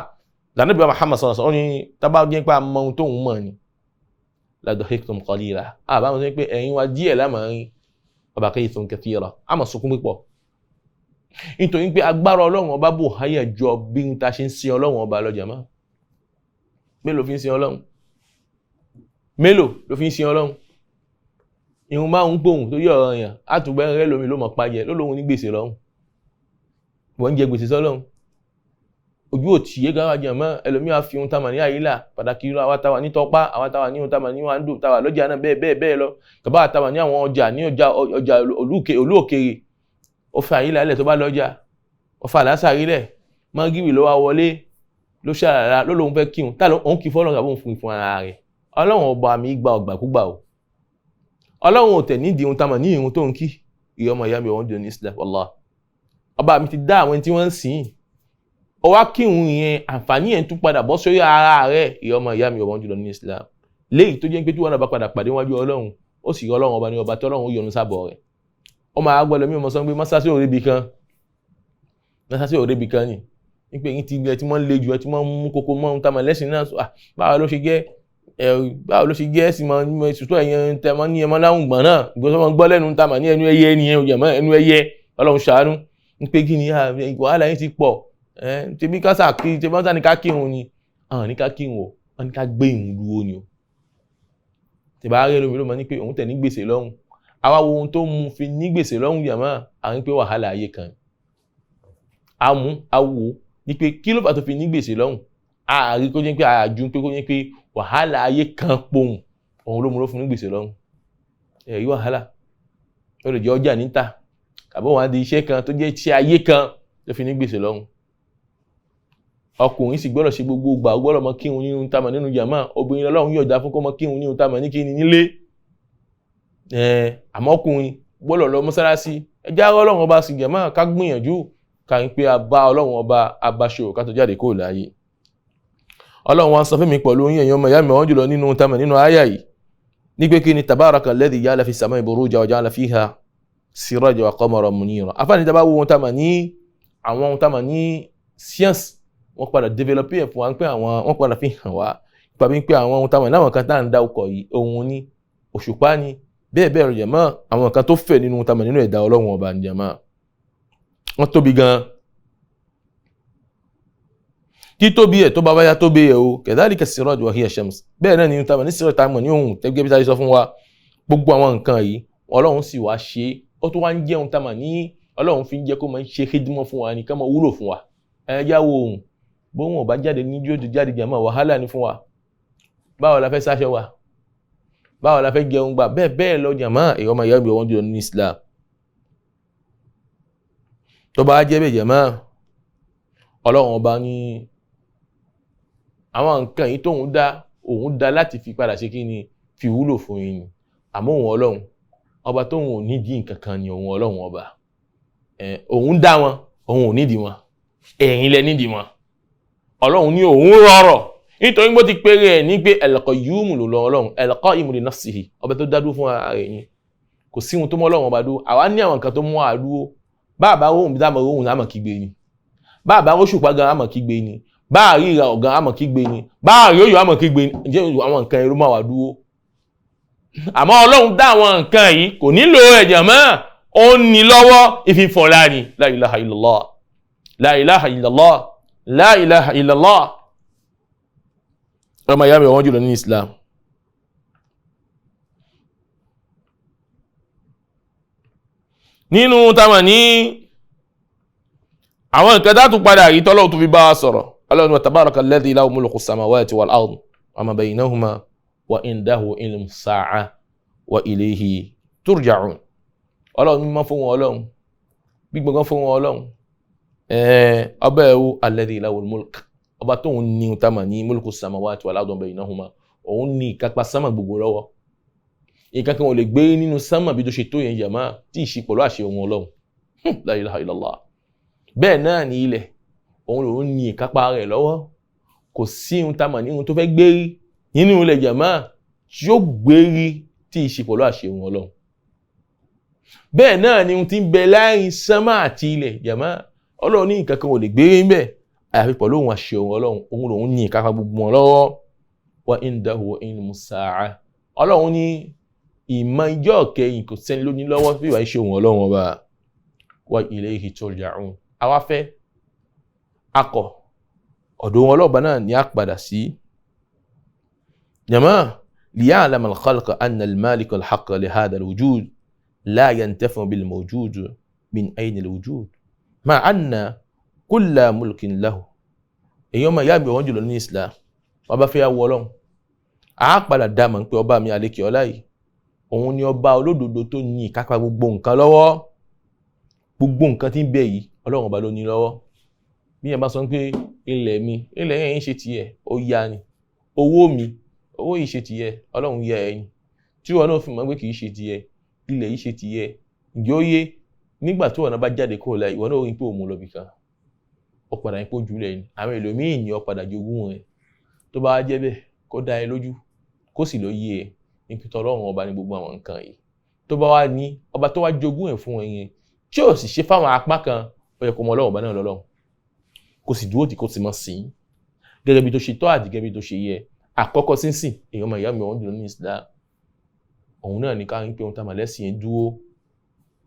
lànàbí wa Muhammad sallallahu alaihi wasallam, ó ní tábà jẹ́ pé a mọ ohun tóun mọ̀ ni la dahiktum qalila, àbá wọn sọ pé ẹ̀yin wa díẹ̀ lámàrin wa bakaytum kathira, a mọ̀ sunkún pípọ̀ nítorí pé agbára Ọlọ́run ọba bò háyà jọ bí n ta ṣe ń sin Ọlọ́run ọba lọ jàmá. Mélòó fi ń sin Ọlọ́run? Mélòó ló fi ń sin Ọlọ́run? Irun máa ń gbóhùn tó yẹ ọ̀rọ̀ yẹn, àtúgbẹ́ rẹ lómi ló mọ̀ pàjẹ́ ló lóhun ní gbèsè lọ́hùn, wọ́n ń jẹ gbèsè sọ́lọ́hùn. Ojú òtí yé gan wájú ẹ̀mọ́ ẹlòmíà fi ohun tamà ní àyílà pàtàkì irú àwa táwa ní tọ́pá, àwa táwa ní ohun tamà ní wàndò táwa lọ́jà náà bẹ́ẹ̀ bẹ́ẹ̀ bẹ́ẹ̀ lọ, tàbá táwa ní àwọn ọjà ní ọjà ọjà olú òkèèrè, ó fa àyílà lẹ̀ tó bá lọ́jà, ó fa àlásàrí lẹ̀, mọ́gìrì ló wá wọlé ló ṣàlàyé ló lóun fẹ́ kírun, tá òun kì í fọ́lọ́run àbóun fún ìfún ara rẹ̀. Ọlọ́run ọba mi gba ọ̀gbàkúgbà o, Ọlọ́run ò tẹ̀ nídìí ohun tamà ní irun tó ń kí. Ìyá ọmọ ìyá mi ọ̀hún dùn ní Islam, wallah, ọba mi ti dá àwọn tí wọ́n ń sìn, ó wá kírun yẹn, àǹfààní yẹn tún padà bọ́ sórí ara rẹ̀. Ìyá ọmọ ìyá mi ọ̀hún jùlọ ní Islam, léyìí tó jẹ́ pé tí wọ́n náà bá padà pàdé wájú Ọlọ́run, ó sì rí Ọlọ́run ọba ní ọba tí Ọlọ́run ó yọ́nú sábọ̀ rẹ̀. Ó máa gbọ́dọ̀ mí ọmọ sọ pé mọ́sáàsì ò rébi kan, mọ́sáàsì ò rébi kan ni wípé yín ti ẹ ti mọ́ ń le jù, ẹ ti mọ́ ń mú koko mọ́ ń tamọ̀ lẹ́sìn náà, báwo ló ṣe jẹ́, báwo ló ṣe jẹ́ sì mọ ìṣùtọ́ ẹ̀yẹn tẹ mọ́ ní ẹmọ láwùn gbọ̀n náà ìgbọ́sọ́ mọ́ gbọ́ lẹ́nu tamọ̀ ní ẹnu ẹyẹ nìyẹn, òjò ẹnu ẹyẹ. Ọlọ́run ṣàánú ń pé kí ni wàhálà yín ti pọ̀, tẹbí kásà kí tẹbí wọ́n sá ní ká kírun ni, àwọn ní ká kírun o, wọ́n ní ká gbé ìrun dúró ni o. Tẹ̀bá rẹ̀ lómi ló mọ̀ ní pé òun tẹ̀ ní gbèsè lọ́rùn, àwa wo ohun tó mú fi ní gbèsè lọ́rùn jàmá, à ń pé wàhálà ayé kan àmú àwò ní pé kí ló fà tó fi ní gbèsè lọ́rùn, àárí kó jẹ́ pé àjù pé kó jẹ́ pé wàhálà ayé kan pohùn òun ló mú ló fún ní gbèsè lọ́rùn. Ẹ̀rí wàhálà ó lè jẹ́ ọjà níta àbọ̀ wọn á di iṣẹ́ kan tó jẹ́ iṣẹ́ ayé kan tó fi ní gbèsè lọ́rùn. Ọkùnrin sì gbọ́dọ̀ ṣe gbogbo ìgbà, ó gbọ́dọ̀ mọ kírun nínú tamọ̀ nínú jàmá, obìnrin Ọlọ́run yọ̀ọ̀dá fún kó mọ kírun nínú tamọ̀ ní kíni nílé. Àmọ́ ọkùnrin gbọ́dọ̀ lọ mọ́sálásí, ẹ já Ọlọ́run ọba sì jàmá, ká gbìyànjú ká ń pé a bá Ọlọ́run ọba abaṣọ ká tó jáde kó láàyè. Ọlọ́run wa ń sọ fún mi pẹ̀lú yín ẹ̀yin ọmọ ìyá mi ọ̀hún jùlọ nínú tamọ̀ nínú àyà yìí ní pé kí ni tabaraka alladhi ja'ala fi samai buruja wa ja'ala fiha siraja wa qamaran munira. Afáàní tá bá wo ohun tamọ̀ ní àwọn ohun tamọ̀ ní science, wọ́n padà developer ẹ̀ fún wa pé àwọn wọ́n padà fi hàn wá nípa bí pé àwọn ohun táwọn láwọn kan tá à ń dá ọkọ̀ yìí, òun ni òṣùpá ni bẹ́ẹ̀ bẹ́ẹ̀ rẹ̀ jẹ̀mọ́, àwọn kan tó fẹ̀ nínú ohun táwọn nínú ẹ̀dá Ọlọ́run ọba ní jẹ̀mọ́, wọ́n tóbi gan-an. Títóbi ẹ̀ tó bá wáyá tóbi ẹ̀ o, kadhalika siraj wa hiya shams, bẹ́ẹ̀ náà ni ohun táwọn ní siraj táwọn ní ohun tẹ́gbẹ́ bí táyé sọ fún wa, gbogbo àwọn nǹkan yìí Ọlọ́run sì wá ṣe, ó tún wá ń jẹ́ ohun táwọn ní Ọlọ́run fi ń jẹ́ kó máa ń ṣe khidmah fún wa ní ká máa wúlò fún wa. Ẹ já wo ohun bóun ò bá jáde ní yóò tó jáde jàmọ́, wàhálà ni fún wa, báwo la fẹ́ sáṣọ wa, báwo la fẹ́ jẹun gbà, bẹ́ẹ̀ bẹ́ẹ̀ lọ jàmọ́. Èyí ọmọ ìyá mi wọ́n jùlọ ní Islam tó bá jẹ́ bẹ́ẹ̀ jàmọ́, Ọlọ́run ọba ní àwọn nǹkan yìí tóun dá, òun dá láti fi padà ṣe kí ni, fi wúlò fún yín ni. Àmọ́ òun Ọlọ́run ọba tóun ò nídìí nǹkan kan ni òun Ọlọ́run ọba, òun dá wọn, òun ò nídìí wọn, ẹ̀yin lẹ nídìí wọn. Ọlọ́run ní òun rọrọ̀ nítorí bó ti péré ẹ̀ ní pé al-Qayyum ló lọ Ọlọ́run, al-Qa'imu li nafsihi, ọba tó dádúró fún ara rẹ̀ ni, kò sí ohun tó mọ́ Ọlọ́run ọba dúró. Àwa ní àwọn nǹkan tó mú wa dúró, báàbá róhùn bí táwọn róhùn àmọ̀ kígbe ni, báàbá róṣùpá gan àmọ̀ kígbe ni, báàrí ìra ọ̀gán àmọ̀ kígbe ni, báàrí òyò àmọ̀ kígbe ni, ǹjẹ́ àwọn nǹkan ẹrú máa wà dúró? Àmọ́ Ọlọ́run dá àwọn nǹkan yìí kò nílò ẹ̀jẹ̀ mọ́, ó ní lọ́wọ́ ìfìfọ̀lá ni. La ilaha illallah, la ilaha illallah, la ilaha illallah. Ọmọ ìyá mi ọ̀wọ́n jùlọ ní Islam. Nínú táwọn ní àwọn nǹkan tá tún padà rí tọ́lọ́run tó fi bá wa sọ̀rọ̀, Ọlọ́run wa tabaraka alladhi lahu mulku samawati wal ard wa ma baynahuma wa indahu ilmu sa'a wa ilayhi turja'un. Ọlọ́run mímọ́ fún wọn Ọlọ́run, gbígbọ́ngàn fún wọn Ọlọ́run, ọba ẹ̀wò alladhi lahul mulk, ọba tóun ní tamà ní mulku samawati wal ardi wa baynahuma, òun ní ìkápá sámà gbogbo lọ́wọ́. Ìkankan ò lè gbé nínú sámà bí tó ṣe tó yẹn jàmá tí ì ṣe pẹ̀lú àṣẹ òun Ọlọ́run. La ilaha illallah. Bẹ́ẹ̀ náà ní ilẹ̀, òun lòun ní ìkápá rẹ̀ lọ́wọ́. Kò sí ohun tá a mọ̀ ní ohun tó fẹ́ gbérí nínú ilẹ̀ jàmá tí ó gbérí tí ì ṣe pẹ̀lú àṣẹ òun Ọlọ́run. Bẹ́ẹ̀ náà ni ohun tí ń bẹ láàrin sánmà àti ilẹ̀ jàmá, Ọlọ́run ní nǹkan kan ò lè gbérí ń bẹ̀ àyàfi pẹ̀lú òun àṣẹ òun Ọlọ́run, òun lòun ní ìkápá gbogbo wọn lọ́wọ́. Wa indahu ilmu sa'a. Ọlọ́run ní ìmọ̀ ijọ́ kẹyìn kò sẹ́ni ló ní lọ́wọ́ bí ìwà iṣẹ́ òun Ọlọ́run ọba. Wa ilayhi turja'un. Àwa fẹ́ akọ̀ ọ̀dọ̀ wọn ọlọ́ọ̀bá náà ní a padà sí. Jàmá liya'lama al-khalqa anna al-malika al-haqqa li hadha al-wujud la yantafi'u bil-mawjud min ayna al-wujud ma'a anna kulla mulkin lahu. Èyí ọmọ ìyá mi ọ̀wọ́n jùlọ ní Islam, ọba fẹ́ wọ Ọlọ́run, a padà dá mọ̀ pé ọba mi àlékè ọlá yìí òun ni ọba olódodo tó ní ìkápá gbogbo nǹkan lọ́wọ́. Gbogbo nǹkan tí ń bẹ yìí Ọlọ́run ọba ló ní lọ́wọ́. Bí yẹn bá sọ pé ilẹ̀ mi, ilẹ̀ yẹn ń ṣe tiẹ̀, ó yá ni. Owó mi, owó yìí ṣe tiẹ̀, Ọlọ́run yá ẹ ni. Tí wọn náà fi mọ̀ pé kì í ṣe tiẹ̀, ilẹ̀ yìí ṣe tiẹ̀, ǹjẹ́ ó yé? Nígbà tí wọn náà bá jáde kúrò láyé, ìwọ náà rí pé òun mú lọ bìkan, ó padà ń pójú lẹ̀ ni. Àwọn ẹlòmíì ní ó padà jogún rẹ̀. Tó bá jẹ́ bẹ́ẹ̀, kó dá ẹ lójú, kó sì lọ yé ẹ ní pé Ọlọ́run ọba ní gbogbo àwọn nǹkan yìí. Tó bá wá ní ọba tó wá jogún ẹ̀ fún ẹ yẹn, tí ò sì ṣe fáwọn apá kan, ó yẹ kó mọ Ọlọ́run ọba náà lọ́lọ́run, kó sì dúró tí kò sì mọ̀ sí i gẹ́gẹ́ bí tó ṣe tọ́ àti gẹ́gẹ́ bí tó ṣe yẹ. Àkọ́kọ́ sínsìn èèyàn ọmọ ìyá mi ọ̀hún dùn ní Islam, òun náà ní ká ń pé ohun tá a mọ̀ lẹ́sìn yẹn dúró,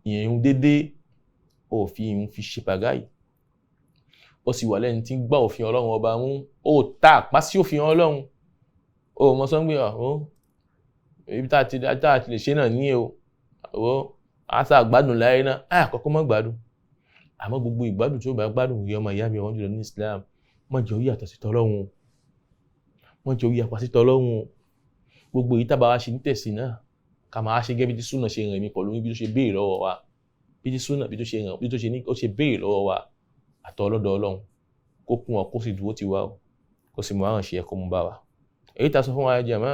ìyẹn ń dédé òfin ìhun fi ṣe pàgáyì, ó sì wà lẹ́ni tí ń gbá òfin Ọlọ́run ọba mú, ó ta àpá sí òfin Ọlọ́run, ó mọ sọ́ngbé ọ̀hún ibi tá a ti lè ṣe náà ní o, ó àṣà gbádùn láyé náà, àkọ́kọ́ mọ́ gbádùn. Àmọ́ gbogbo ìgbádùn tí ó bá gbádùn ìyá ọmọ ìyá mi ọ̀hún jùlọ ní Islam, má jẹ́ ó yàtọ̀ sí tọlọ́hun, má jẹ́ ó yapa sí tọlọ́hun. Gbogbo èyí tábà wá ṣe ní tẹ̀sí náà, ká máa ṣe gẹ́gẹ́ bí tí súnà ṣe rìn mí pẹ̀lú bí tó ṣe béèrè lọ́wọ́ wa, bí tí súnà bí tó ṣe rìn bí tó ṣe ní ó ṣe béèrè lọ́wọ́ wa àtọ́ ọlọ́dọ̀ Ọlọ́run, kó kún wa kó sì dúró ti wa o, kó sì mú àwọn ṣe ẹ̀kọ́ mú bá wa. Èyí tá a sọ fún wa jàmá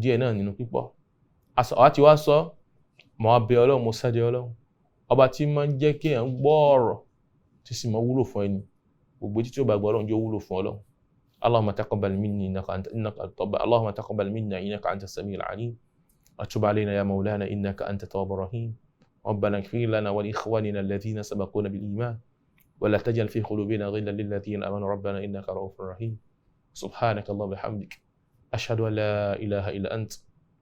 díẹ̀ náà nínú pípọ̀, àwa ti wá sọ, mọ̀ wá bẹ Ọlọ́run, mo sáde Ọlọ́run ọba tí máa ń jẹ́ kí èèyàn gbọ́ ọ̀rọ̀ tí sì máa wúlò fún ẹni, gbogbo etí tí ó bá gbọ́ Ọlọ́run jẹ́ wúlò fún Ọlọ́run. Allahumma taqabbal minni innaka anta Allahumma taqabbal minna innaka anta as-sami'ul 'alim wa tub 'alayna ya mawlana innaka anta at-tawwabur rahim. Rabbana ighfir lana wa li ikhwanina alladhina sabaquna bil iman wa la taj'al fi qulubina ghillan lil ladhina amanu rabbana innaka ra'ufur rahim. Subhanaka Allahumma wa bihamdik ashhadu an la ilaha illa ant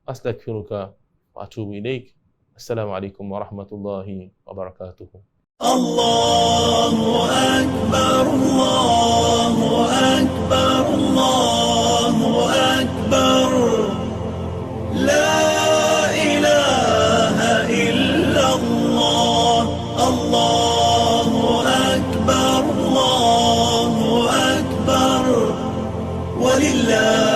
astaghfiruka wa atubu ilayk. السلام عليكم ورحمة الله وبركاته. الله أكبر الله أكبر الله أكبر لا إله إلا الله الله أكبر الله أكبر ولله